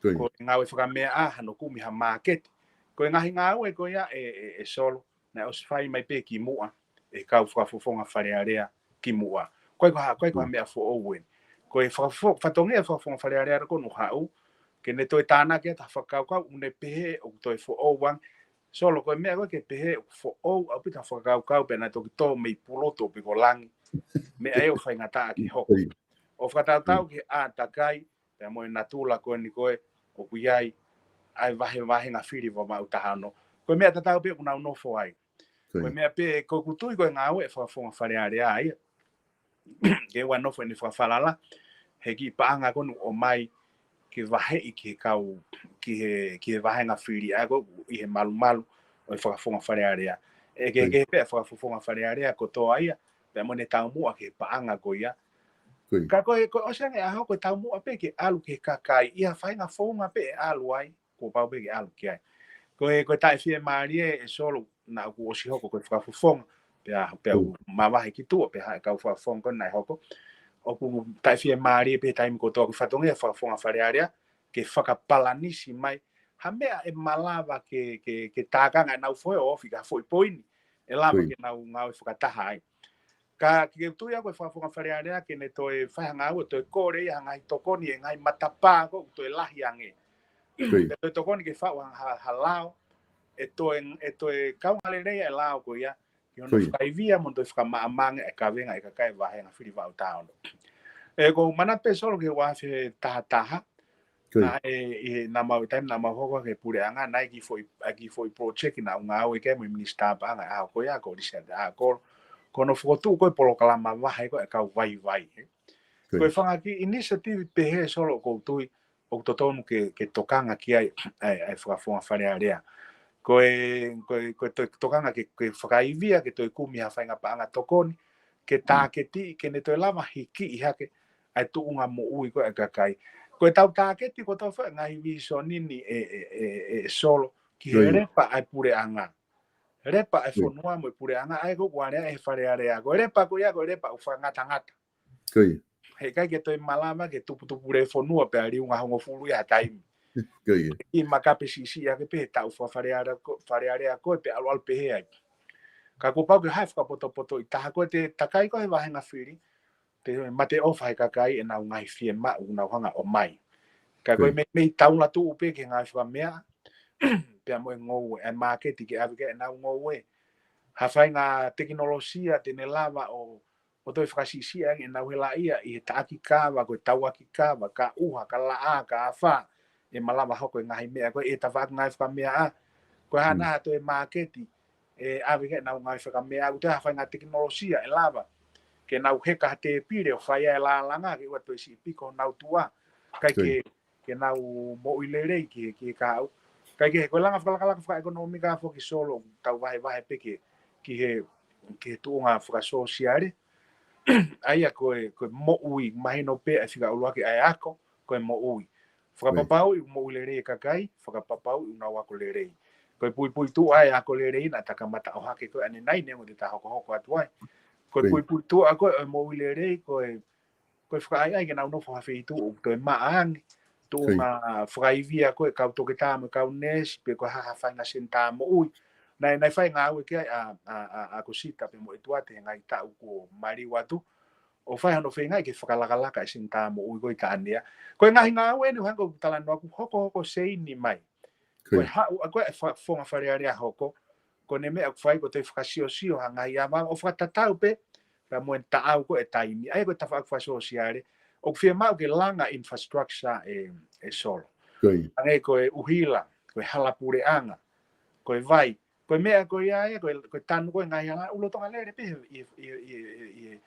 Ko ia. Ko e ngāue fakameaʻa, hano kumi ha māketi. Ko e ngaahi ngāue ko ia ʻe, ʻe, ʻe Solo, naʻe ʻosi fai mai pē kimuʻa, ʻe he kau fakafofonga Fale Alea kimuʻa. ʻOku ʻikai ko ha, ʻoku ʻikai ko ha Mm. meʻa foʻou eni. Ko e fakafo-, fatongia fakafofonga Fale Alea ko ē ʻoku haʻu, ke ne toe tānaki atu ha fakakaukau, ʻoku ne pehē ʻoku toe foʻou ange. Solo, ko e meʻa ko ē ke pehē ʻoku foʻou ʻaupito ha fakakaukau pea naʻe toki tō mei Pulotu pe ko Langi. Meʻa ia ʻoku faingataʻa ke hoko. Ko ia. ʻO fakatatau Mm. ki he ʻātakai, pea mo e natula ko eni ko ē, ʻoku ʻi ai, ʻa e vahe, vāhenga fili Vavaʻu taha ono. Ko e meʻa tatau pē ʻoku nau nofo ai. Ko Ko e ia. meʻa pē, ko ʻeku tui ko e ngāue ʻa e fakafofonga Fale Alea ia. Ke ʻoua nofo ʻene fakafalala, he kiʻi paʻanga ko ē ʻoku ʻomai ke vaheʻi ki he kau, ki he, ki he vāhenga fili ʻa ia ko ē ʻi he malumalu ʻo e fakafofonga Fale Alea. ʻE ke, Ko ia. ke pē fakafofonga Fale Alea kotoa ia, pea mo ʻene taumuʻa ki he paʻanga ko ia. Ko ia. Ka ko e, ko e ʻosi ange ʻa e ʻaho ko e taumuʻa pē ke ʻalu ki he kakai, ʻi ha faʻahinga founga pē ʻe ʻalu ai, kuo pau pē ke ʻalu ki ai. Ko e, ko e taʻefiemālie ʻe Solo, naʻa ku ʻosi hoko ko e fakafofonga, pea, pea Mm. u mavahe ki tuʻa, pea haʻu e kau fakafofonga ko ē naʻe hoko. ʻOku taʻefiemālie pē taimi kotoa ko e fatongia fakafofonga Fale Alea, ke fakapalanisi mai, ha meʻa ʻe malava ke, ke, ke tākanga ʻenau foʻi ofi, ka foʻi poini, ʻe lava Ko ia. ke nau ngāue fakataha ai. Ka ke tui au ko e fakafofonga Fale Alea ke ne toe fai ha ngāue, toe kole ia ha ngaahi tokoni ʻi he ngaahi matapā ko ē ʻoku toe lahi ange. Ko ia. Pea toe tokoni ke faʻu ha, ha, ha lao, ʻe toe, ʻe toe kaunga lelei e lao ko ia, ki hono Ko ia. fakaivia mo toe fakamaʻamaʻanga e kavenga ʻa e kakai vāhenga fili Vavaʻu taha ono. ʻE, ʻoku ou manatu pē Solo ki he ua afe taha taha, Ko ia. naʻe, ʻi he naʻa mau, taimi naʻa mau hoko ki he puleʻanga, naʻe ʻi ai e kiʻi foʻi, ʻa e kiʻi foʻi project naʻa ku ngāue ki ai mo e minisitā paʻanga ʻaho ko ia, ko Lisiate ʻAkolo. Ko hono fokotuʻu ko ē polokalama vahe ko ē ʻa e kau vaivai, ē. Ko Ko ia. e fanga kiʻi initiative pehē Solo ʻoku ou tui, ʻoku totonu ke, ke tokanga ki ai, ʻa e, ʻa e fakafofonga Fale Alea. Ko e, ko e, ko e to-, tokanga ke, ke fakaivia, ke toe kumi ha faʻahinga paʻanga tokoni, ke Mm. tāketi, ke ne toe lava hikiʻi hake, ʻa e tuʻunga moʻui ko ē ʻa e kakai. Ko ʻetau tāketi ko ʻetau fai ngaahi vīsone ni ʻe, ʻe, ʻe, ʻe Solo, ki he Ko ia. lepa ʻa e puleʻanga. Lepa ʻa e Ko ia. fonua mo e puleʻanga, ʻa ia ko ē ʻoku alea ʻe he Fale Alea. Ko e lepa ko ia, ko e lepa ʻoku fakangatangata. Ko ia. He ʻikai ke toe malava ke tuputupu lē fonua pea liunga hongofulu ia ha taimi. Ko ia. ʻI makape siʻisiʻi ake pē he taʻu fakafalealea ko, falealea ko ē pea ʻaluʻalu pehē ai. Ka kuo pau ke hae fakapotopoto ʻi taha ko ē te takai ko ē he vāhenga fili, te mate ʻofa he kakai ʻenau ngaahi fiemaʻu ʻoku nau hanga ʻo ʻomai. Ka ko e Ko ia. meimei taula tuʻu pē ke ngaahi fakameaʻa, pea mo e ngoue, ʻa e māketi ke ʻave ki ai ʻenau ngoue. Ha faʻahinga tekinolosia te ne lava ʻo, ʻo toe fakasiʻisiʻi ange ʻenau helaʻia ʻi he taʻaki kava, ko e tauaki kava, ka ʻuha, ka laʻā, ka afā, ʻe malava hoko e ngaahi meʻa ko ē ʻe tafaʻaki ngaahi fakameaʻa. Ko e hā Mm. naʻa toe māketi, ʻe ʻave ki ai ʻenau ngaahi fakameaʻa, ʻoku toe ha faʻahinga tekinolosia ʻe lava ke nau heka ha tēpile ʻo fai ai e lālanga, ke ʻoua toe siʻi piko honau tuʻa. Kae Ko ia. ke, ke nau moʻui lelei ki he, ki he kahaʻu. Kae kehe, ko e langa fakalakalaka fakaʻekonōmika foki Solo, tau vahevahe pē ki he, ki he, ki he tuʻunga fakasōsiale. ʻA ia ko e, ko e moʻui, mahino pē ʻa e fika ʻuluaki ʻa e ako, ko e moʻui. Fakapapauʻi ʻoku moʻui lelei e kakai, fakapapauʻi ʻoku nau ako lelei. Ko e puipuituʻa e ako lelei naʻa ta kamata ʻohake ko ē ʻanenai neongo te ta hokohoko atu ai. Ko e Ko ia. puipuituʻa ko ē ʻo e moʻui lelei, ko e, ko e fakaʻaiʻai ke nau nofo ha feituʻu ʻoku toe maʻa ange, tuʻunga fakaivia ko ē kau toketā mo e kau neesi, pe ko e hā ha faʻahinga senitā moʻui. Naʻe, naʻe fai ngāue ki ai ʻa, ʻa, ʻa, ʻa Akosita pea mo ʻEtuate he ngaahi taʻu kuo maliu atu, ʻo fai hono feingaʻi ke fakalakalaka e senitā moʻui ko ē ʻi Taʻanea. Ko e ngaahi ngāue eni ʻoku hangē ko ʻeku talanoa ʻoku hokohoko seini mai. Ko Ko e ia. haʻu, ʻa ko ē fa-, fofonga Fale Alea hoko, ko ʻene meʻa ʻoku fai ko e toe fakasiosio ha ngaahi ava ʻo fakatatau pē, pea mo e taʻau ko ē taimi. ʻA ia ko e tafaʻaki fakasōsiale, ʻoku fiemaʻu ke langa infrastructure ē, ē Solo. Ko ia. Hangē ko e ʻuhila, ko e hala puleʻanga, ko e vai, ko e meʻa ko ia ē, ko e, ko e tanu ko ē ngaahi hala, ʻoku lolotonga lele pē ʻi, ʻi, ʻi, ʻi, ʻi,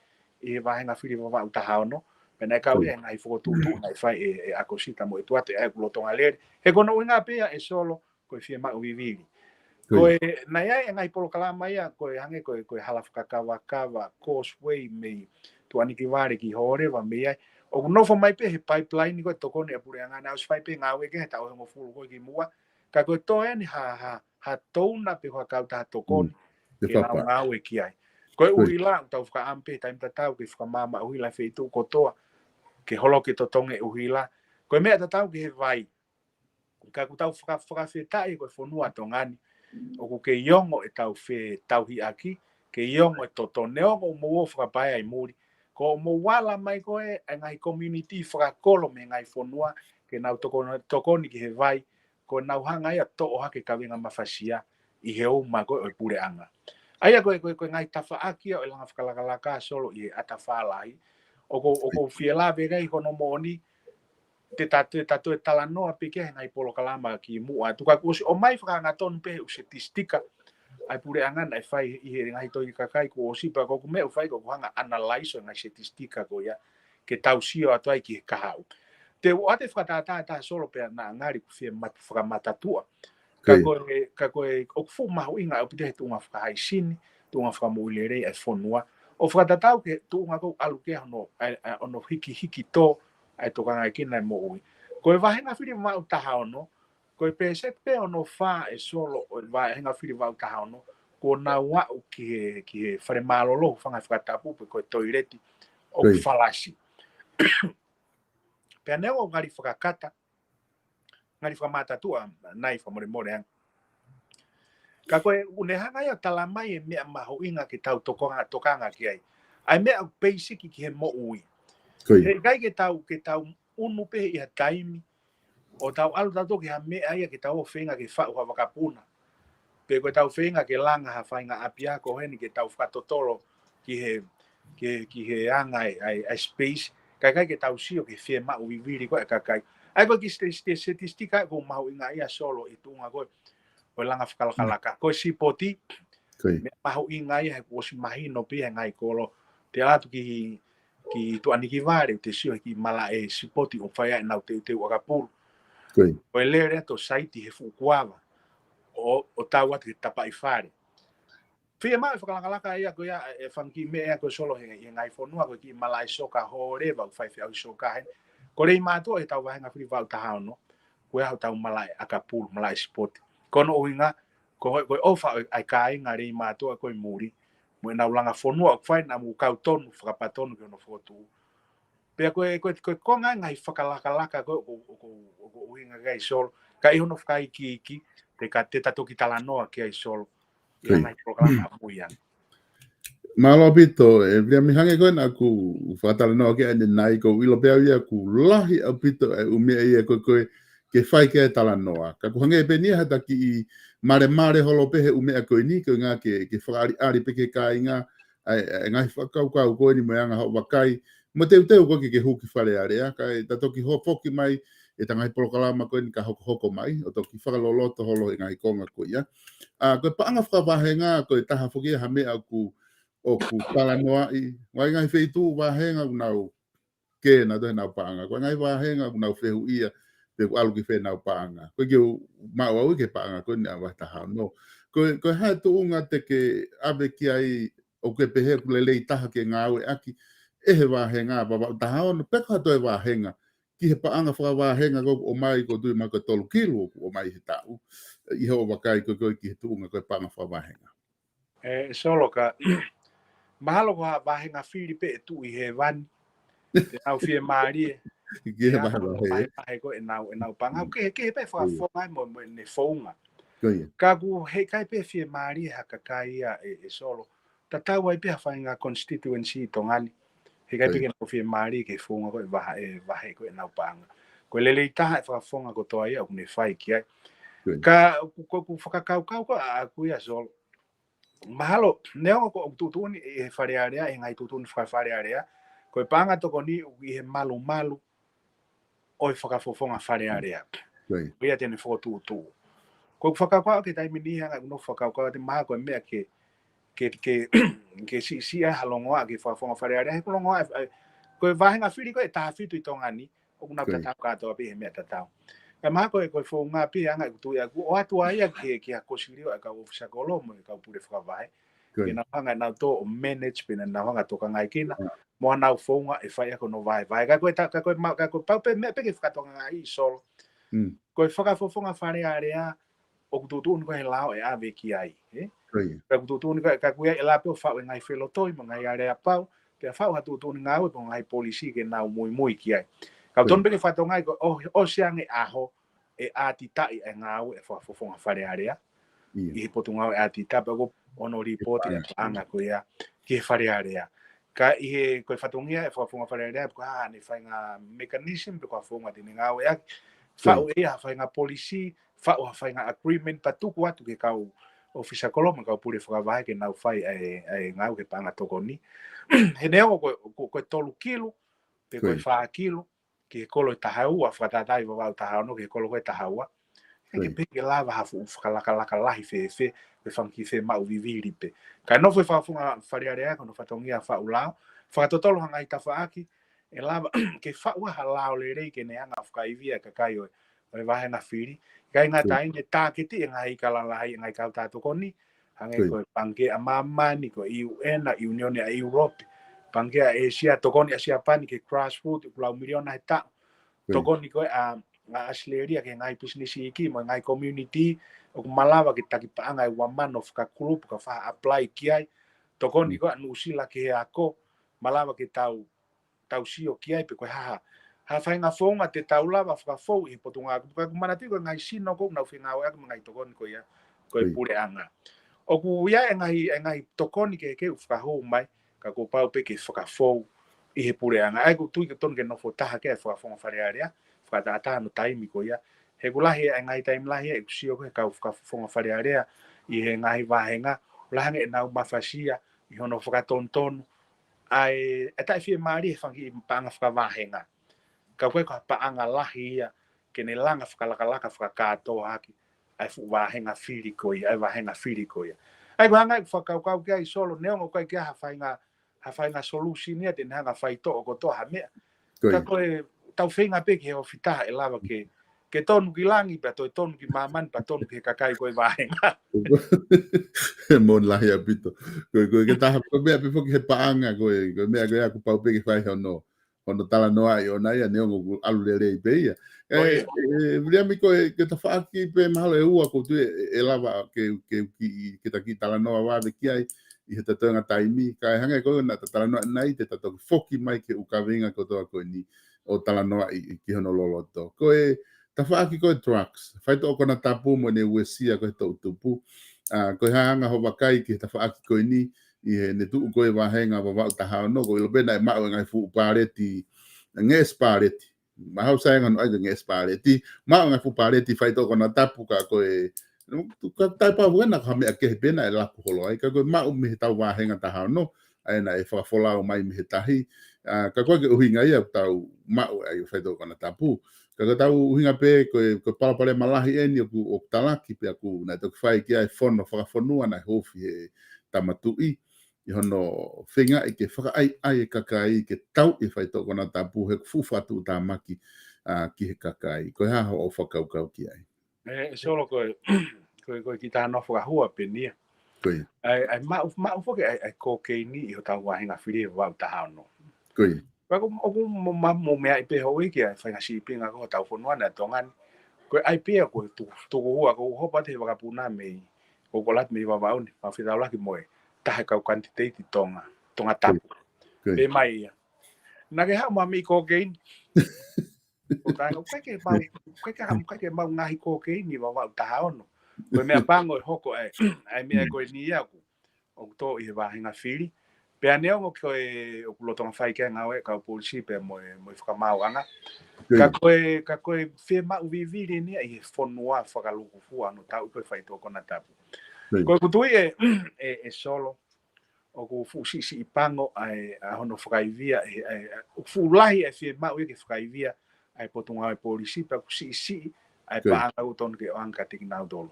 ʻi he vāhenga fili Vavaʻu taha ono, pea naʻe kau Ko ia. ia he ngaahi fokotuʻutuʻu naʻe fai ʻe, ʻe Akosita mo ʻEtuate, ʻa ia ʻoku lolotonga lele. He ko hono ʻuhinga pē ia ʻe Solo, ko e fiemaʻu vivili. Ko Ko ia. e, naʻe ʻi ai e ngaahi polokalama ia, ko e hangē ko e, ko e hala fakakavakava, causeway mei Tuʻanikivale ki Hōleva mei ai. ʻOku nofo mai pē he pipeline ko e tokoni ʻa e puleʻanga, naʻe ʻosi fai pē ngāue ki ai he taʻu ʻe hongofulu ko ē kimuʻa. Ka ko e toe eni ha, ha, ha touna pe ko ha kautaha tokoni Mm. Ke ke nau fapa. ngāue ki ai. Ko e Ko ia. ʻuhila, ʻoku tau fakaʻamu pē he taimi tatau ke fakamaama ʻuhila he feituʻu kotoa, ke holoki e totongi e ʻuhila. Ko e meʻa tatau ki he vai. Ka ʻoku tau faka-, fakafetaʻi ko e fonua Tonga ni, ʻoku kei ongo ʻetau fetauhiʻaki, kei ongo e toto, neongo ʻoku mou ō fakapaea ʻi muli. Ko hoʻomou ala mai ko ē, e ngaahi community fakakolo mei he ngaahi fonua, ke nau tokona-, tokoni ki he vai, ko ʻenau hanga ia ʻo toʻo hake e kavenga mafasia ʻi he uma ko ē ʻo e puleʻanga. ʻA ia ko e, ko e, ko e ngaahi tafaʻaki ia ʻo e langa fakalakalaka Solo ʻi he ʻata fālahi. ʻOku, ʻoku ou fie lave ki ai ko hono moʻoni, te ta, te ta toe talanoa pē ki he ngaahi polokalama kimuʻa atu. Ka kuo ʻosi ʻomai fakaangatonu pē he ʻū setisitika ʻa e puleʻanga naʻe fai ʻi he ngaahi tohi kakai kuo ʻosi, pea ko ʻeku meʻa ʻoku fai ko ʻeku hanga ʻo analyze ʻo e ngaahi setisitika ko ia, ke tau sio atu ai ki he kahaʻu. Te u ʻoatu e fakatātā ʻe taha Solo pea naʻa ngali ʻoku fie matu fakamatatua. Ka Ko ia. ko e, ka ko e, ʻoku fuʻu mahuʻinga ʻaupito he tuʻunga fakahaisini, tuʻunga fakamoʻui lelei ʻa e fonua. ʻO fakatatau ki he tuʻunga ko ē ʻoku ʻalu ki ai hono, ʻa e, ʻa e, hono hikihiki tō ʻa e tokangaʻekina e moʻui. Ko e vāhenga fili Vavaʻu taha ono, ko e pēseti pē hono fā ʻe Solo ʻo e vāhenga fili Vavaʻu taha ono, kuo nau aʻu ki he, ki he fale mālōlō, hūfanga he fakatapu pe ko e toileti ʻoku Ko ia. falasi. Pea neongo ʻoku ngali fakakata, ngali fakamatatua, nai fakamolemole ange. Ka ko e ʻoku ne hanga ia ʻo tala mai e meʻa mahuʻinga ke tau tokanga, tokanga ki ai. ʻA e meʻa ʻoku peisiki ki he moʻui. Ko ia. He ʻikai ke tau, ke tau ʻunu pē ʻi ha taimi, ʻo tau ʻalu tautolu ki ha meʻa ia ke tau ō feinga ke faʻu ha vakapuna. Pe ko ʻetau feinga ke langa ha faʻahinga ʻapiako heni ke tau fakatotolo ki he, ki he, ki he anga e, ʻa e, ʻa e space. Ka ʻikai ke tau sio ki he fiemaʻu vivili ko ē ʻa e kakai. ʻA ia ko e kiʻi sete-, sete-, setisitika ʻoku mahuʻinga ia Solo ʻi he tuʻunga ko ē ʻo e langa fakalakalaka. Ko e sipoti, Ko ia. meʻa mahuʻinga ia he kuo ʻosi mahino pē ia he ngaahi kolo. Te ʻalu atu ki, ki Tuʻanikivale, ʻoku te sio he kiʻi malaʻe sipoti ʻoku fai ai ʻenau teuteu ʻakapulu. Ko ia. Ko e lele atu ʻo saiti he fuʻu kuava. ʻO, ʻo tau atu ki he tapaʻi fale. Fiemaʻu e fakalakalaka ia ko ia, e fanga kiʻi meʻa ia ko ē Solo he, he ngaahi fonua, ko e kiʻi malaʻe soka Hōleva, ʻoku fai feʻauhi soka heni. Ko Leimātuʻa ʻi heʻetau vāhenga fili Vavaʻu taha ono, ko e ʻaho ʻetau malaʻe ʻakapulu, malaʻe sipoti. Ko hono ʻuhinga, ko, ko e ʻofa ʻo e, ʻa e kāinga Leimātuʻa ko ē ʻi muli, mo ʻenau langa fonua ʻoku fai naʻa mou kau tonu, fakapatonu ki hono fokotuʻu. Pea ko e, ko e, ko e konga e ngaahi fakalakalaka ko e, ko, ko, ko, ko ʻuhinga ki ai Solo. Ka ʻi hono fakaikiiki, te ka te ta toki talanoa ki ai Solo. ʻI he ngaahi polokalama ʻamui ange. Mālō ʻaupito, ʻe Viliami, hangē ko ena ʻoku fakatalanoa ki ai ʻanenai, ʻoku ou ʻilo pē au ia ʻoku lahi ʻaupito e ʻū meʻa ia ko e, ko e ke fai ki ai e talanoa. Ka ʻoku hangē pē eni ia ha taki ʻi malemale holo pē he ʻū meʻa ko eni, ko e ʻuhinga ke, ke fakaʻaliʻali pē ki he kāinga, ʻa e, ʻa e ngaahi fakakaukau ko eni mo e anga hoʻo vakai, mo teuteu ko e ke, ke hū ki Fale Alea, kae ta toki hū foki mai ʻi he ngaahi polokalama ko eni ka hokohoko mai, ʻo toki fakaloloto holo e ngaahi konga ko ia. ʻA, ko e paʻanga fakavahenga, ko e taha foki ia ha meʻa ʻoku, ʻoku talanoaʻi, ʻa e ngaahi feituʻu vahenga ʻoku nau kē nautolu heʻenau paʻanga. Ko e ngaahi vahenga ʻoku nau fehuʻia pe ʻoku ʻalu ki fē ʻenau paʻanga. Ko e ke u maʻu au ki he paʻanga ko eni ʻa e vahe taha ono. Ko e, ko e hā e tuʻunga te ke ʻave ki ai ʻoku ke pehē ʻoku lelei taha ke ngāueʻaki ʻe he vahenga Vavaʻu taha ono, pe ko ha toe vahenga, ki he paʻanga fakavahenga ko ē ʻoku ʻomai, ʻoku ou tui mahalo ko e tolu kilu ʻoku ʻomai he taʻu, ʻi hoʻo vakai ko ē ki he tuʻunga ko e paʻanga fakavahenga. ʻE Solo, ka mahalo ko ha vahenga fili pē ʻe tuʻu ʻi hēvani, te nau fiemālie, Ki he vahe, vahe, vahe ko ē ʻenau, ʻenau paʻanga. Ke, ke pē fakafofonga mo, mo ʻene founga. Ko ia. Ka ʻoku heʻikai pē fiemālie ha kakai ia ʻe, ʻe Solo. Tatau ai pē ha faʻahinga constituency ʻi Tonga ni. Heʻikai pē ke nau fiemālie ki he founga ko ē vahe, ʻe vahe ko ē ʻenau paʻanga. Ko e lelei taha e fakafofonga kotoa ia ʻoku ne fai ki ai. Ko ia. Ka ʻoku, ʻoku, ʻoku fakakaukau ko ē ʻaʻaku ia Solo. Mahalo, neongo ko e tuʻutuʻuni ʻi he Fale Alea, ʻi he ngaahi tuʻutuʻuni faka-Fale Alea, ko e paʻanga tokoni ʻoku ʻi he malumalu ʻo e fakafofonga Fale Alea. Ko ia te ne fokotuʻutuʻu. Ko e fakakaukau ki he taimi ni, hanga ʻo fakakaukau te maha ko e meʻa ke, ke, ke, ke siʻisiʻi ha longoaʻa ki he fakafofonga Fale Alea, he ko e longoaʻa, ʻe, ko e vahenga fili ko ē ʻe taha fitu ʻi Tonga ni, ʻoku nau tatau kātoa pē he meʻa tatau. Ka mahalo ko e, ko e founga pē ʻa e anga ʻeku tui ʻaʻaku, ʻoatu ai ia ki he, ki he kau silio ʻa e kau ʻōfisa kolo mo e kau pule fakavahe. Ke nau hanga ʻe nautolu ʻo manage pe naʻa nau hanga ʻo tokangaʻi kinautolu mo ʻenau founga ʻe fai ʻaki hono vahevahe. Ka ko e ta-, ka ko e ma-, ka ko e pau pē meʻa pē ke fakatokangaʻi Solo. Ko e fakafofonga Fale Alea, ʻoku tuʻutuʻuni ko ē he lao ʻe ʻave ki ai, ē? Ka ʻoku tuʻutuʻuni ko ē, ka ʻoku ʻi ai e lao pē ʻo faʻu e ngaahi felotoi mo e ngaahi aleapau, pea faʻu ha tuʻutuʻuni ngāue pe ko e ngaahi polisi ke nau muimui ki ai. Ka ʻoku tonu pē ke fakatokangaʻi ko e ʻo, ʻosi ange ʻaho ʻe ʻatitaʻi e ngāue ʻa e fakafofonga Fale Alea ʻi he Potungāue ʻAtita, pea ko hono lipooti ʻa e paʻanga ko ia ki he Fale Alea. Ka ʻi he ko e fatongia e fakafofonga Fale Alea, pe ko e hā haʻane faʻahinga mechanism, pe ko ha founga te ne ngāueʻaki, faʻu ʻe ia ha faʻahinga polisi, faʻu ha faʻahinga agreement, pea tuku atu ki he kau ʻōfisa kolo mo e kau pule fakavahe ke nau fai ʻa e, ʻa e ngāue ki he paʻanga tokoni. He neongo ko e, ko e, ko e tolu kilu, pe ko e fā kilu, ki he kolo ʻe taha ua, fakatātā ʻi Vavaʻu taha ono ki he kolo ko ē ʻe taha ua. Heʻikai pē ke lava ha fuʻu fakalakalaka lahi fēfē, pe fanga kiʻi fiemaʻu vivili pē. Ka ʻi he nofo e fakafofonga Fale Alea ko hono fatongia faʻu lao, fakatotolo ha ngaahi tafaʻaki, ʻe lava ke faʻu ha lao lelei ke ne hanga ʻo fakaivia e kakai ʻo e, ʻo e vahenga fili. ʻIkai ngata ai, ne tāketi e ngaahi ika lalahi, e ngaahi kautaha tokoni, hangē ko e Pangikē ʻa Māmani, ko e U N, ʻa e ʻIunioni ʻa ʻIulope, Pangikē ʻa ʻĒsia, tokoni ʻa Siapani ki he Grassroots, ʻoku lau miliona he taʻu. Tokoni ko ē ʻa, ʻa ʻAositelēlia ki he ngaahi pisinisi iiki mo e ngaahi community, ʻoku malava ke taki paʻanga ʻe ua mano fakakulupu ka fai ha apply ki ai. Tokoni ko ē ʻa Nuʻusila ki he ako, malava ke tau, tau sio ki ai pe ko e hā ha faʻahinga founga te tau lava fakafou ʻi he Potungāue. Ka ʻoku ou manatuʻi ko e ngaahi sino ko ē ʻoku nau fengāueʻaki mo e ngaahi tokoni ko ia, ko e puleʻanga. ʻOku ʻi ai e ngaahi, e ngaahi tokoni kehekehe ʻoku fakahū mai, ka kuo pau pē ke fakafou ʻi he puleʻanga. ʻA ia ʻoku ou tui ʻoku tonu ke nofo taha ki ai e fakafofonga Fale Alea, fakatātā hono taimi ko ia. He ʻoku lahi e ngaahi taimi lahi ʻeku sio ko ē he kau fakafofonga Fale Alea ʻi he ngaahi vahenga, ʻoku lahi ange ʻenau mafasia ʻi hono fakatonutonu ʻa e, ʻa e taʻefiemālie he fanga kiʻi paʻanga fakavahenga. Ka ʻoku ʻikai ko ha paʻanga lahi ia ke ne langa fakalakalaka fakakātoa ʻaki ʻa e fuʻu vahenga fili ko ia, ʻa e vahenga fili ko ia. ʻA ia ko e hanga ʻeku fakakaukau ki ai Solo, neongo ʻoku ʻikai ke ʻi ai ha faʻahinga, ha faʻahinga solution ia te ne hanga ʻo faitoʻo kotoa ha meʻa. Ka ko e tau feinga pē ki he ofi taha ʻe lava ke, ke tonu ki langi, pea toe tonu ki māmani, pea tonu ki he kakai ko e vahenga. Moʻoni lahi ʻaupito. Ko e, ko e, ke taha, ko e meʻa pē foki he paʻanga, ko e, ko e meʻa ko ia ʻoku pau pē ke fai hono, hono talanoaʻi ʻona ia, neongo ʻoku ʻalu lelei pē ia. ʻE, ʻe, Viliami, ko e, ke tafaʻaki pē mahalo ʻe ua ʻoku ou tui ʻe, ʻe lava ke, ke, ke, ke ta kiʻi talanoa vave ki ai. ʻi he toenga taimi, kae hangē ko ia naʻa ta talanoa ʻanenai, te ta toki foki mai ki he ʻū kaveinga kotoa ko eni ʻo talanoaʻi ki hono loloto. Ko e tafaʻaki ko e drugs, faitoʻo konatapu mo ʻene uesia ko e toʻutupu. ʻA, ko e hā anga hoʻo vakai ki he tafaʻaki ko eni, ʻi heʻene tuʻu ko e vāhenga Vavaʻu taha ono, ʻoku ʻilo pē naʻe maʻu e ngaahi fuʻu pāleti, ngeʻesi pāleti. Mahalo sai ange hono ʻai ko e ngeʻesi pāleti. Maʻu e ngaahi fuʻu pāleti faitoʻo konatapu ka ko e, ka taʻepau ena ko ha meʻa kehe pē naʻe laku holo ai, ka ko e maʻu mei he tau vāhenga taha ono, ʻa ia naʻe fakafolau mai mei he tahi. ʻA, ka ko e ʻuhinga ia ʻoku tau maʻu ai ʻo faitoʻo konatapu. Ka ko e tau ʻuhinga pē, ko e, ko e palopalema lahi eni ʻoku, ʻoku talaki pea ʻoku naʻe toki fai ki ai e fono fakafonua naʻe huufi he Tama Tuʻi, ʻi hono feingaʻi ke fakaʻaiʻai e kakai ke tauʻi e faitoʻo konatapu he ʻoku fuʻu fakatuʻutāmaki, ʻa, ki he kakai. Ko e hā hoʻo fakakaukau ki ai? ʻE, ʻe Solo, ko e, ko e, ko e kiʻi talanoa fakahua pē eni ia. Ko ia. ʻAi, ʻai maʻu, maʻu foki ʻai, ʻai kokeini ʻi hotau vāhenga fili he Vavaʻu taha ono. Ko ia. Pea ʻoku, ʻoku mo, ma, mo meaʻi pē houʻeiki ʻa e faʻahinga sīpinga ko hotau fonua ni ʻa Tonga ni. Ko e ʻai pē ia ko e tuku, tuku hua ko hopa te he vakapuna mei, ko Kolati mei Vavaʻu ni, ma fetaulaki mo e taha e kau kanititeiti Tonga, Tongatapu. Ko ia. Pehē mai ia, naʻa ke haʻu mo e meʻi kokeini. ʻO tae, ʻoku ʻikai ke maʻu, ʻikai ke ha-, ʻikai ke maʻu ngaahi kokeini Vavaʻu taha ono. Ko e meʻa pango ʻe hoko ai, ʻa e meʻa ko eni ia ʻoku, ʻoku tō ʻi he vāhenga fili. Pea neongo ko e, ʻoku lolotonga fai ki ai e ngāue ʻa e kau polisi pea mo e, mo e fakamaauʻanga. Ko ia. Ka ko e, ka ko e fiemaʻu vivili eni ia ʻi he fonua fakalūkufua hono tauʻi ko e faitoʻo konatapu. Ko ia. Ko ʻeku tui ʻe, ʻe, ʻe Solo, ʻoku fuʻu siʻisiʻi pango ʻa e, ʻa hono fakaivia, ʻe, ʻe, ʻoku fuʻu lahi e fiemaʻu ia ke fakaivia ʻa e Potungāue Polisi, pea ʻoku siʻisiʻi ʻa e paʻanga ʻoku totonu ke ʻoange kiate kinautolu.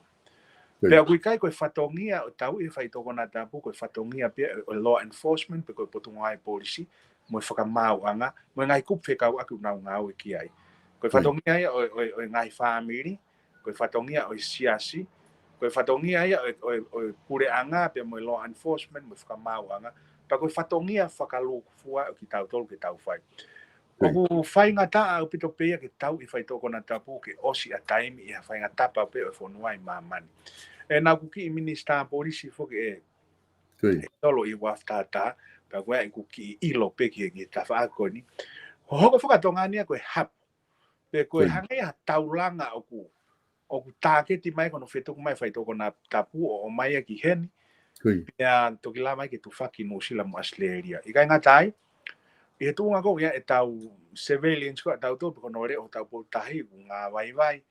Pea ʻoku ʻikai ko e fatongia ʻo tauʻi e faitoʻo konatapu ko e fatongia pē ia ʻo e law enforcement pe ko e Potungāue Polisi, mo e fakamaauʻanga, mo e ngaahi kupu fekauʻaki ʻoku nau ngāue ki ai. Ko e fatongia ia ʻo, ʻo, ʻo e ngaahi fāmili, ko e fatongia ʻo e siasi, ko e fatongia ia ʻo e, ʻo e, ʻo e puleʻanga pea mo e law enforcement mo e fakamaauʻanga, pea ko e fatongia fakalūkufua ʻo kitautolu ke tau fai. ʻOku faingataʻa ʻaupito pē ia ke tauʻi e faitoʻo konatapu ke ʻosi ʻa e taimi ʻi ha faʻahinga tapa pē ʻo e fonua ʻi māmani. ʻE naʻa ku kiʻi minisitā polisi foki ʻe, ʻe Solo ʻi he uafu taha taha, pea ko e ʻai ʻeku kiʻi ʻilo pē ki he, ki he tafaʻaki ko eni. Hoko fakatonga ni ia ko e hapu. Pe ko e hangē ha taulanga ʻoku, ʻoku tāketi mai ko hono fetuku mai e faitoʻo konatapu ʻo, ʻomai ia ki heni. Pea toki lava ai ke tufaki Nuʻusila mo ʻAositelēlia. ʻIkai ngata ai, ʻi he tuʻunga ko ia ʻetau surveillance ko ia ʻatautolu pe ko hono leʻo hotau potu tahi ʻoku ngāvaivai.